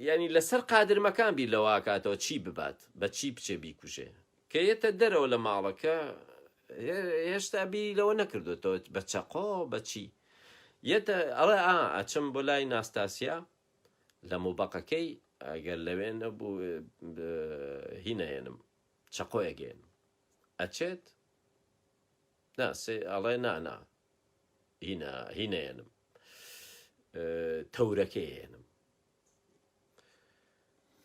ینی لەسەر قادرمەکان بیر لەوە ئەکاتەوە چی ببات بە چی بچێ بیکوژێ کە یەتە دەرەوە لە ماڵەکە هێشتا بیری لەوە نەکردوێتەوە بە چەقۆ بەچی یەتە ئەڵێ ئا ئەچم بۆ لای ناستاسیا لە موبەقەکەی ئەگەر لەوێ نەبوو هینەهێنم چەقۆیەگەێنم ئەچێت نا سێ ئەڵێ نا نا هینا هینەیەنم تەورەکەی هێنم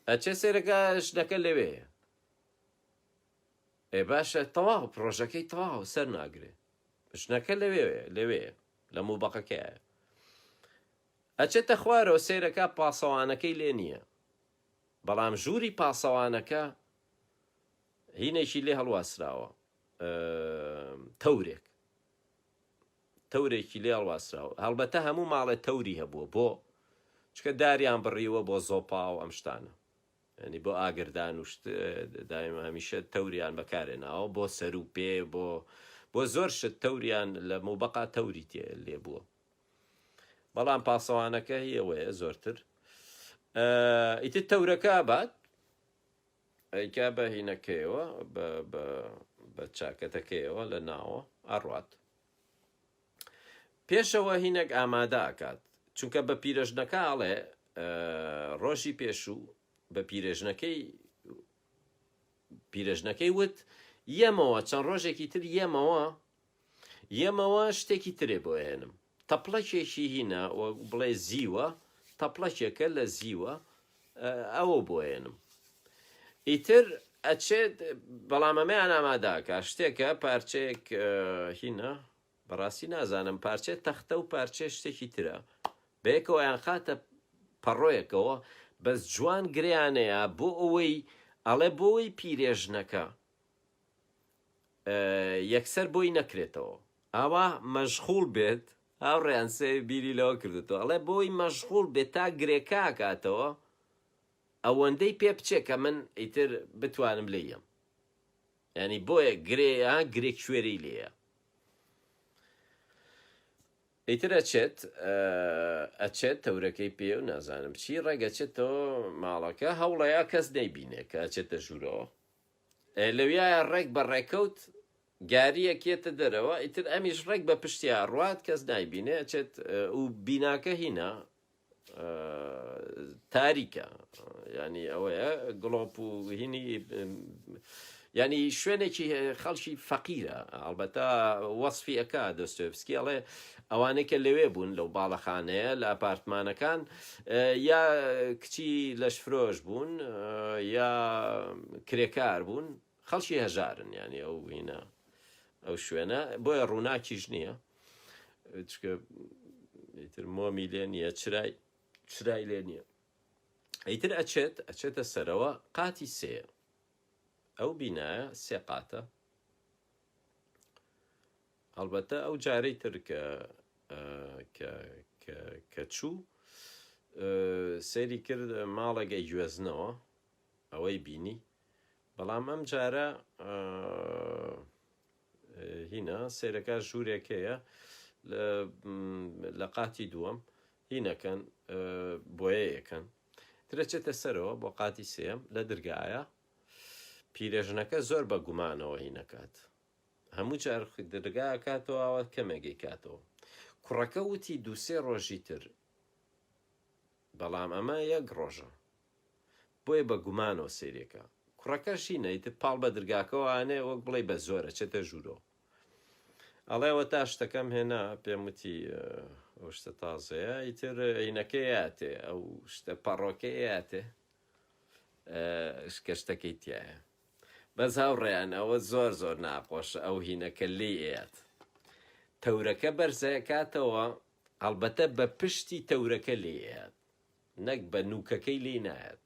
ئەچێ سێرەکە ژنەکە لەوێ ئێ باشە تەواو پرۆژەکەی تەواو سەر ناگرێ ژنەکە لەوێ لەوێ لە موبەقەکەیە ئەچێتە خوارەوە سێرەکە پاسەوانەکەی لێ نییە بەڵام ژووری پاسەوانەکە هینێکی لێ هەڵواسراوە تەورێک تەورێکی لێ هەڵواسراوە هەڵبەتە هەموو ماڵێ تەوری هەبووە بۆ چکە داریان بڕیوە بۆ زۆپا و ئەم شتانە ینی بۆ ئاگردان و شت دایمە هەمیشە تەوریان بەکارێناوە بۆ سەر و پێ بۆ بۆ زۆر شت تەوریان لە موبقا تەوری تێ لێ بووە بەڵام پاسەوانەکە هیەوەیە زۆرتر ئیتر تەورەکە بات ئەیکا بە هینەکەیەوە بە بە بە چاکەتەکەیەوە لە ناوە ئەڕوات پێشەوە هینەک ئامادە ئەکات چونکە بە پیرەژنەکە ئەڵێ ڕۆژی پێشوو بە پیرێژنەکەی. پیرەژنەکەی وت، یەمەوە، چەند ڕۆژێکی تر یەمەوە، یەمەوە شتێکی ترێ بۆ ئەهێنم. تەپڵەکێکی هینە، وەک بڵێ زیوە، تەپڵەکێکە لە زیوە، ئەوە بۆ ئەهێنم. ئیتر ئەچێت، بەڵام ئەمەیان ئامادە ئەکا، شتێکە، پارچەیەک هینە، بەڕاستی نازانم پارچەی تەختە و پارچەی شتێکی ترە بەیەکەوە ئەیانخاتە پەڕۆیەکەوە بەس جوان گرێیانەیە بۆ ئەوەی ئەڵێ بۆی پیرێژنەکە یەکسەر بۆی نەکرێتەوە ئاوا مەشغوڵ بێت هاوڕێیان سێ بیری لەوە کردێتەوە ئەڵێ بۆی مەشغوڵ بێت تا گرێکە ئەکاتەوە ئەوەندەی پێ بچێ کە من ئیتر بتوانم لێیم یانی بۆیە گرێ ها گرێ کوێرەی لێیە ئیتر ئەچێت ئەچێت تەورەکەی پێ و نازانم چی ڕێگەچێتەوە ماڵەکە هەوڵەیە کەس نەیبینێ کە ئەچێتە ژوورەوە لەویایە ڕێک بە ڕێکەوت گاریەک یەتە دەرەوە ئیتر ئەمیش ڕێک بە پشتیا ڕوات کەس نایبینێ ئەچێت و بیناکە هینا تاریکە ینی ئەوەیە گڵۆپ و هینی ینی شوێنێکی خەڵکی فەقیرە ئەڵبەتە وەصفی ئەکا دۆستۆیفسکی ئەڵێ ئەوانەی کە لەوێ بوون لەو باڵەخانەیە لە ئەپارتمانەکان یا کچی لەشفرۆش بوون یا کرێکار بوون خەڵکی هەژارن یانی ئەو هینە ئەو شوێنە بۆیە ڕووناکیش نییە چکە ئیتر مۆمی لێ نییە چرای چرای لێ نییە ئیتر ئەچێت ئەچێتە سەرەوە قاتی سێ ئەو بینایە سێ قاتە هەڵبەتە ئەو جارەی تر کە کە کە کە چوو سەیری کرد ماڵێک ئەیگوێزنەوە ئەوەی بینی بەڵام ئەم جارە هینا سەیرەکە ژوورێک هەیە لە قاتی دووەم هینەکەن بۆیەیەکەن ترەچێتە سەرەوە بۆ قاتی سێم لە درگایە پیرێژنەکە زۆر بە گومانەوە هینەکات هەموو جار درگا کاتەوە ئاوا کەمێک کاتەوە کوڕەکە وتی دووسێ ڕۆژی تر بەڵام ئەمە یەک ڕۆژە بۆیە بە گومانەوە سەیری ئەکا. کوڕەکەش هینە ئیتر پاڵ بە درگاکەوە ئەنێ وەک بڵێی بە زۆر ئەچێتە ژوورەوە. ئەڵێ ئەوەتا شتەکەم هێنا پێم وتی ئەو شتە تازەیە ئیتر هینەکەی ئەیاتێ ئەو شتە پەڕۆکەی ئەیاتێ کە شتەکەی تیایە. بەس هاوڕێیان ئەوە زۆر زۆر ناخۆشە ئەو هینەکە لێی ئەیات. تەورەکە بەرزەکاتەوە ئەڵبەتە بە پشتی تەورەکە لێی ئەیات. نەک بە نوکەکەی لێی نایەت.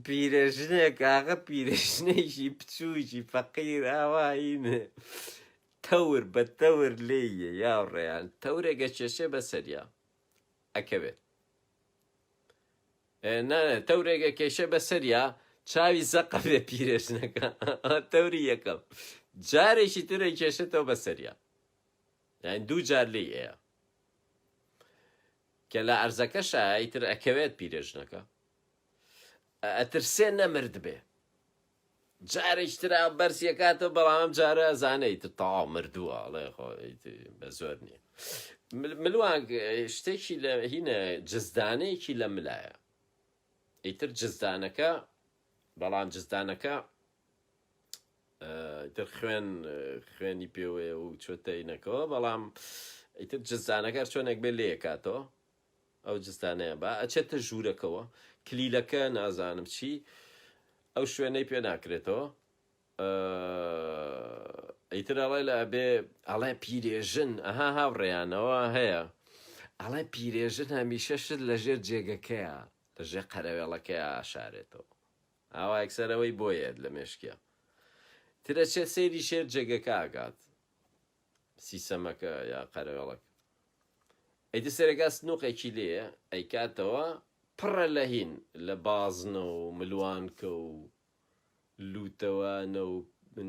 پیرەژنێک ئاغە پیرەژنێکی بچووکی فەقیر ئاوا هینێ تەور بە تەور لێیە یاوڕێیان تەورێک ئەکێشێ بەسەریا ئەکەوێت نا تەورێک ئەکێشێ بەسەریا چاوی زەقە بێ پیرێژنەکە تەوری یەکەم جارێکی تر ئەکێشێتەوە بەسەریا یانی دوو جار لێی ئەیا کە لە عەرزەکەشا ئیتر ئەکەوێت پیرێژنەکە ئەترسێ نەمردبێ جارێکی تر بەرزی ئەکاتەوە بەڵام ئەم جارە ئەزانێ ئیتر تەواو مردووە ئەڵێ خۆ بە زۆر نییە ملوانک شتێکی لە هینە جزدانەیەکی لە ملایە ئیتر جزدانەکە بەڵام جزدانەکە ئیتر خوێن خوێنی پێوەیە و چۆتە ئینەکەوە بەڵام ئیتر جزدانەکە چۆنێک بێ لێکاتەوە ئەو جزدانەیە با ئەچێتە ژوورەکەوە کلیلەکە نازانم چی ئەو شوێنەی پێ ناکرێتەوە ئیتر ئەڵێ لە ئەبێ ئەڵێ پیرێژن ئەها هاوڕێیانەوە هەیە ئەڵێ پیرێژن هەمیشە شت لەژێر جێگەکەیە لەژێر قەرەوێڵەکەیا ئەشارێتەوە ئاوا یەکسەر ئەوەی بۆ یەت لە مێشکیا تر ئەچێت سەیری شێر جێگەکە ئەکات سیسەمەکە یا قەرەوێڵەکە ئەیتر سەرەکا سنوقێکی لێیە ئەیکاتەوە پڕە لە هین لە بازنە و ملوانکە و لوتەوانە و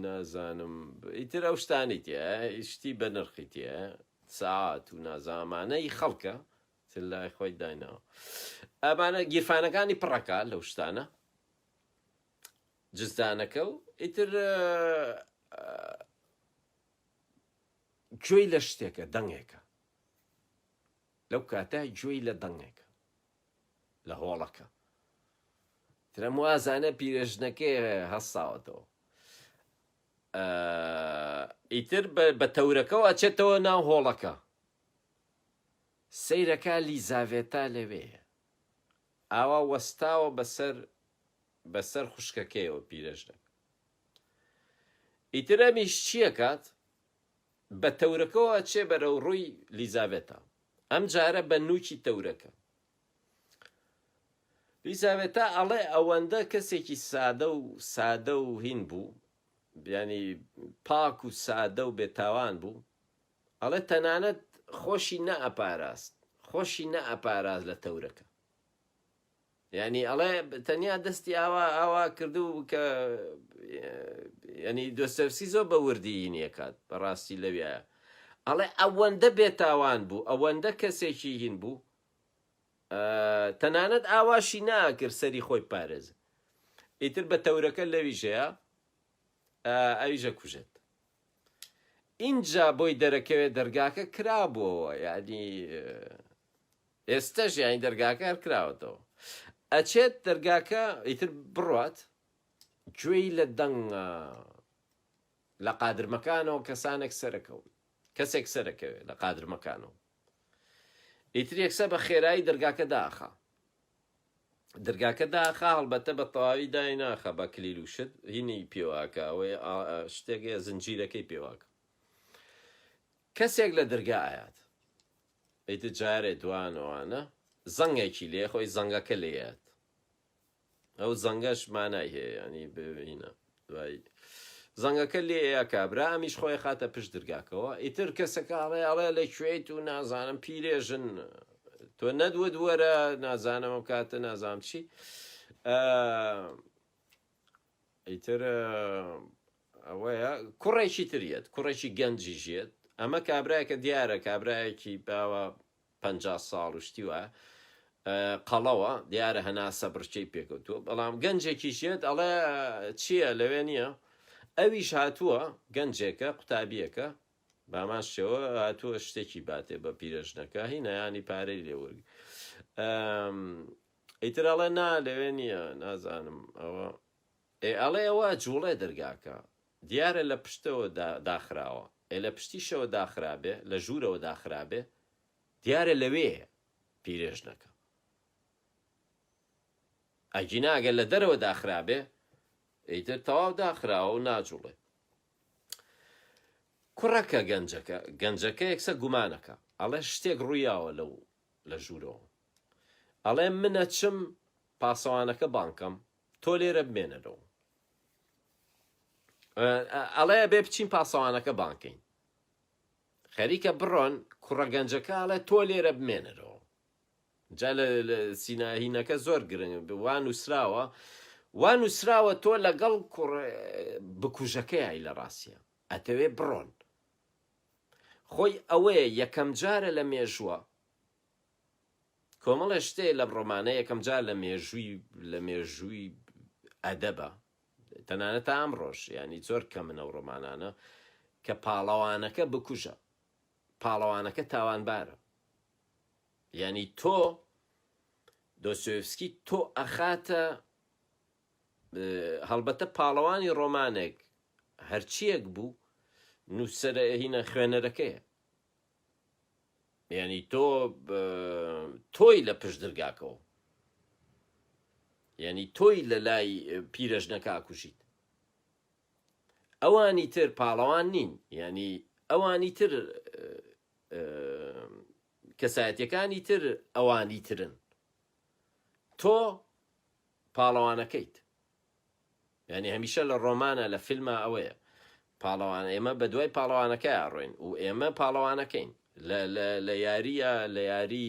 نازانم ئیتر ئەو شتانەی تێ شتی بە نرخی تێ سەعات و نازانمانەی خەڵکە تر لای خۆی دایناوە ئەمانە گیرفانەکانی پڕەکە لەو شتانە جزدانەکە و ئیتر گوێی لە شتێکە دەنگێکە لەو کاتە گوێی لە دەنگێکە لە هۆڵەکە. ترەم وازانە پیرێژنەکەی هەستاوەتەوە. ئیتر بە تەورەکەوە ئەچێتەوە ناو هۆڵەکە. سەیرەکا لیزاڤێتا لەوێیە. ئاوا وەستاوە بەسەر بەسەر خوشکەکەیەوە پیرەژنەکە. ئیتر ئەمیش چیەکات؟ بە تەورەکەوە ئەچێ بەرەو ڕووی لیزاڤێتا. ئەم جارە بە نووکی تەورەکە. لیزاڤێتا ئەڵێ ئەوەندە کەسێکی سادە و سادە و هین بوو، یانی پاک و سادە و بێتاوان بوو، ئەڵێ تەنانەت خۆشی نەئەپاراست، خۆشی نەئەپاراست لە تەورەکە. یانی ئەڵێ تەنیا دەستی ئاوا ئاوا کردو کە ینی دۆستۆیەڤسکی زۆر بە وردی هینیەکات بەڕاستی لەویایە ئەڵێ ئەوەندە بێتاوان بوو ئەوەندە کەسێکی هین بوو تەنانەت ئاواشی ناکرد سەری خۆی پارێز ئیتر بە تەورەکە لەویژەیە ئەویژە کوژێت ئینجا بۆی دەرەکەوێت دەرگاکە کرابووەوە یعنی ئێستەش یانی دەرگاکە هەر کراوەتەوە ئەچێت دەرگاکە ئیتر بڕوات گوێی لە دەنگە لە قادرمەکانەوە کەسانێک سەرەکەون کەسێک سەرەکەوێ لە قادرمەکانەوە ئیتر یەکسەر بە خێرایی دەرگاکە داخا دەرگاکە داخا هەڵبەتە بە تەواوی دای ناخە بە کلیل و شت هینی پێواکە ئەوەی شتێک زنجیرەکەی پێواکە کەسێک لە دەرگا ئاات ئیتر جارێ دوان ئەوانە زەنگێکی لێ خۆی زەنگەکە لێیات ئەو زەنگەش مانای هەیە ینی بینە دوای زەنگەکە لێیە کابرا ئەمیش خۆی خاتە پشت درگاکەوە ئیتر کەسەکە ئەڵێ ئەڵێ لە کوێیت و نازانم پیرێژن تۆ نەدوت وەرە نازانم ئەم کاتە نازانم چی ئیتر ئەوەیە کوڕێکی تر یەت کوڕێکی گەنجیش یەت ئەمە کابرایەکە دیارە کابرایەکی باوە 50 ساڵ و شتی وایە قەڵەوە دیارە هەناسە بڕچەی پێکەوتووە بەڵام گەنجێکیش یەت ئەڵێ چییە لەوێ نییە ئەویش هاتووە گەنجێکە قوتابیەکە بامان شێوە هاتووە شتێکی باتێ بە پیرەژنەکە هینایانی پارەی لێوەرگ ئیتر ئەڵێ نا لەوێ نییە نازانم ئەوە ئێ ئەڵێ ئەوە ئەجوڵێ دەرگاکە دیارە لە پشتەوە داخراوە ئێ لە پشتیشەوە داخرابێ لە ژوورەوە داخرابێ دیارە لەوێیە پیرێژنەکە ئەگینا ئەگەر لە دەرەوە داخرابێ ئیتر تەواو داخراوە و ناجوڵێ کوڕەکە گەنجەکە گەنجەکە یەکسە گومانەکە ئەڵێ شتێک ڕوویاوە لەو لە ژوورەوە ئەڵێ من ئەچم پاسەوانەکە بانکەم تۆ لێرە بمێنەرەوە ئەڵێ بێ بچین پاسەوانەکە بانکەین خەریکە بڕۆن کوڕە گەنجەکە ئەڵێ تۆ لێرە بمێنەرەوە جا لە سیناهینەکە زۆر گرنگ وا نووسراوە وا نووسراوە تۆ لەگەڵ کوڕ بکوژەکەی لە ڕاستە ئەتەوێ بڕۆن خۆی ئەوەیە یەکەم جارە لە مێژووە کۆمەڵێ شتێ لەم ڕۆمانە یەکەم جار لە مێژووی لە مێژووی ئەدەبە تەنانەت تا ئەمڕۆش یانی زۆر کەمن ئەو ڕۆمانانە کە پاڵەوانەکە بکوژە پاڵەوانەکە تاوانبارە یانی تۆ دۆستۆیفسکی تۆ ئەخاتە هەڵبەتە پاڵەوانی ڕۆمانێک هەرچیەک بوو نووسەرە هینە خوێنەرەکەیە یعنی تۆ تۆی لە پشت درگاکەوە یعنی تۆی لە لای پیرەژنەکە ئەکوژیت ئەوانی تر پاڵەوان نین یعنی ئەوانی تر کەسایەتەکانی تر ئەوانی ترن تۆ پاڵەوانەکەیت یانی هەمیشە لە ڕۆمانە لە فیلما ئەوەیە پاڵەوان ئێمە بە دوای پاڵەوانەکەیا ڕۆین و ئێمە پاڵەوانەکەین لە لە لە یاریە لە یاری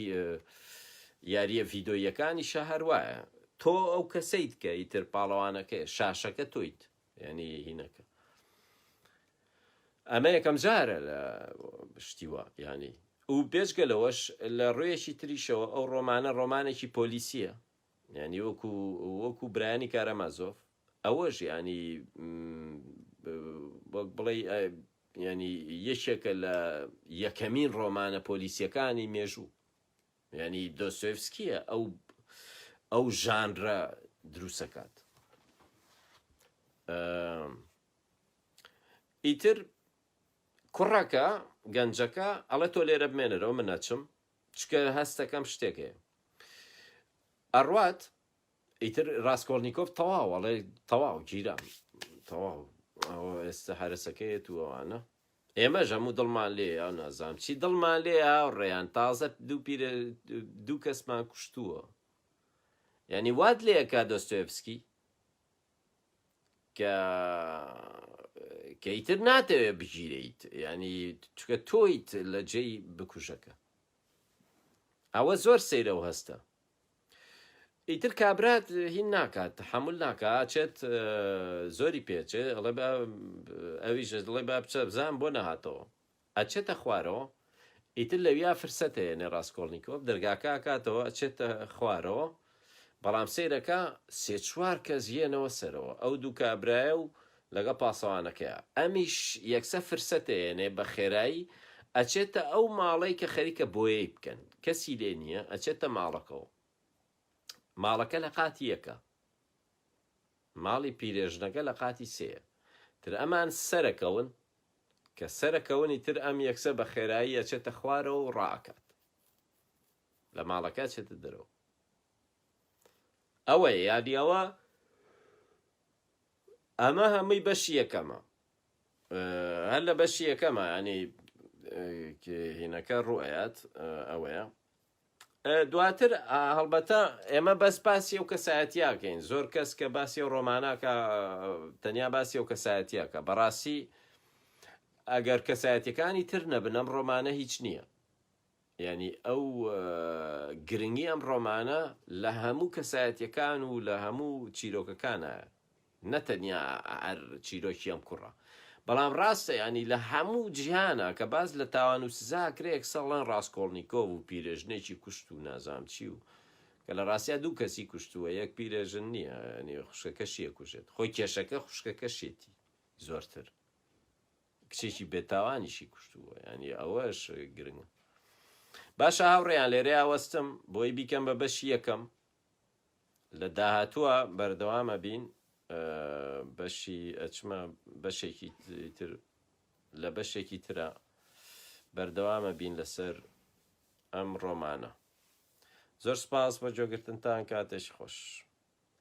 یاریە ڤیدۆیەکانیشە هەر وایە تۆ ئەو کەسەیت کە ئیتر پاڵەوانەکەی شاشەکە تۆیت یعنی هینەکە ئەمە یەکەم جارە لە شتیوە ینی و بێجگە لەوەش لە ڕوویەکی تریشەوە ئەو ڕۆمانە ڕۆمانێکی پۆلیسیە یانی وەکو وەکو برایانی کارامازۆف ئەوەش یانی وەک بڵێ ینی یەکێکە لە یەکەمین ڕۆمانە پۆلیسیەکانی مێژوو ینی دۆستۆیفسکیە ئەو ئەو ژانرە. دروستەکات. ئیتر کوڕەکە گەنجەکە ئەڵێ تۆ لێرە بمێنەرەوە من نەچم چکە هەستەکەم شتێک هەیە ئەڕوات ئیتر ڕاستکۆڵنییکۆف تەواو ئەڵێ تەواو گیرام تەواو ئەوە ئێستا هەرەسەکەیەت و ئەوانە ئێمەش هەموو دڵمان لێ یا نازانم چی دڵمان لێ هاوڕێیان تازە دوو پیرە دوو کەسمان کوشتووە یعنی وات لێکا دۆستۆیفسکی کە کە ئیتر ناتەوێت بگیرێیت ینی چکە تۆیت لە جێی بکوژەکە ئەوە زۆر سەیرە و هەستە ئیتر کابرات هین ناکات تحمل ناکا ئەچێت زۆری پێچێ ئەڵێ با ئەویش دڵێ با بچە بزان بۆ نەهاتەوە ئەچێتە خوارەوە ئیتر لەویا فرسەت هەیە ڕاستکۆڵنیکۆف دەرگاکە ئەکاتەوە ئەچێتە خوارەوە بەڵام سەیرەکە سێ چوار کەس یەنەوە سەرەوە ئەو دوو کابرایە و لەگەڵ پاسەوانەکەیا ئەمیش یەکسەر فرسەت ئەیەنێ بە خێرایی ئەچێتە ئەو ماڵەی کە خەریکە بۆیەی بکەن کەسی لێ نییە ئەچێتە ماڵەکەوە ماڵەکە لە قاتی یەکە ماڵی پیرێژنەکە لە قاتی سێیە تر ئەمان سەرەکەون کە سەرەکەونی تر ئەم یەکسەر بە خێرایی ئەچێتە خوارەوە و ڕائەکات لە ماڵەکە ئەچێتە دەرەوە ئەوەیە یادی ئەوە ئەمە هەمووی بەشی یەکەمە هەر لە بەشی یەکەمە ینی هینەکە ڕوئەیات ئەوەیە دواتر هەڵبەتە ئێمە بەس باسی ئەو کەسایەتیاکەین زۆر کەس کە باسی ئەو ڕۆماناکە تەنیا باسی ئەو کەسایەتیاکە بەڕاستی ئەگەر کەسایەتەکانی تر نەبن ئەم ڕۆمانە هیچ نییە یانی ئەو گرنگی ئەم ڕۆمانە لە هەموو کەسایەتیەکان و لە هەموو چیرۆکەکانایە نە تەنیا هەر چیرۆکی ئەم کوڕە بەڵام ڕاستە ینی لە هەموو جیهانە کە باز لە تاوان و سزا کرێ یەکسەر ڵێن ڕاستکۆڵنیکۆڤ و پیرێژنێکی کوشت و نازام چی و کە لە ڕاستیا دوو کەسی کوشتووە یەک پیرێژن نییە ینی خوشکەکەشیە کوژێت خۆی کێشەکە خوشکەکەشێتی زۆرتر کچێکی بێتاوانیشی کوشتووە یانی ئەوەش گرنگە باشە هاوڕێیان لێرەیا وەستم بۆی بیکەم بە بەشی یەکەم لە داهاتووە بەردەوامە بین بەشی ئەچمە بەشێکی تر لە بەشێکی ترە بەردەوامە بین لەسەر ئەم ڕۆمانە زۆر سپاس بۆ جۆگرتنتان کاتێکی خۆش.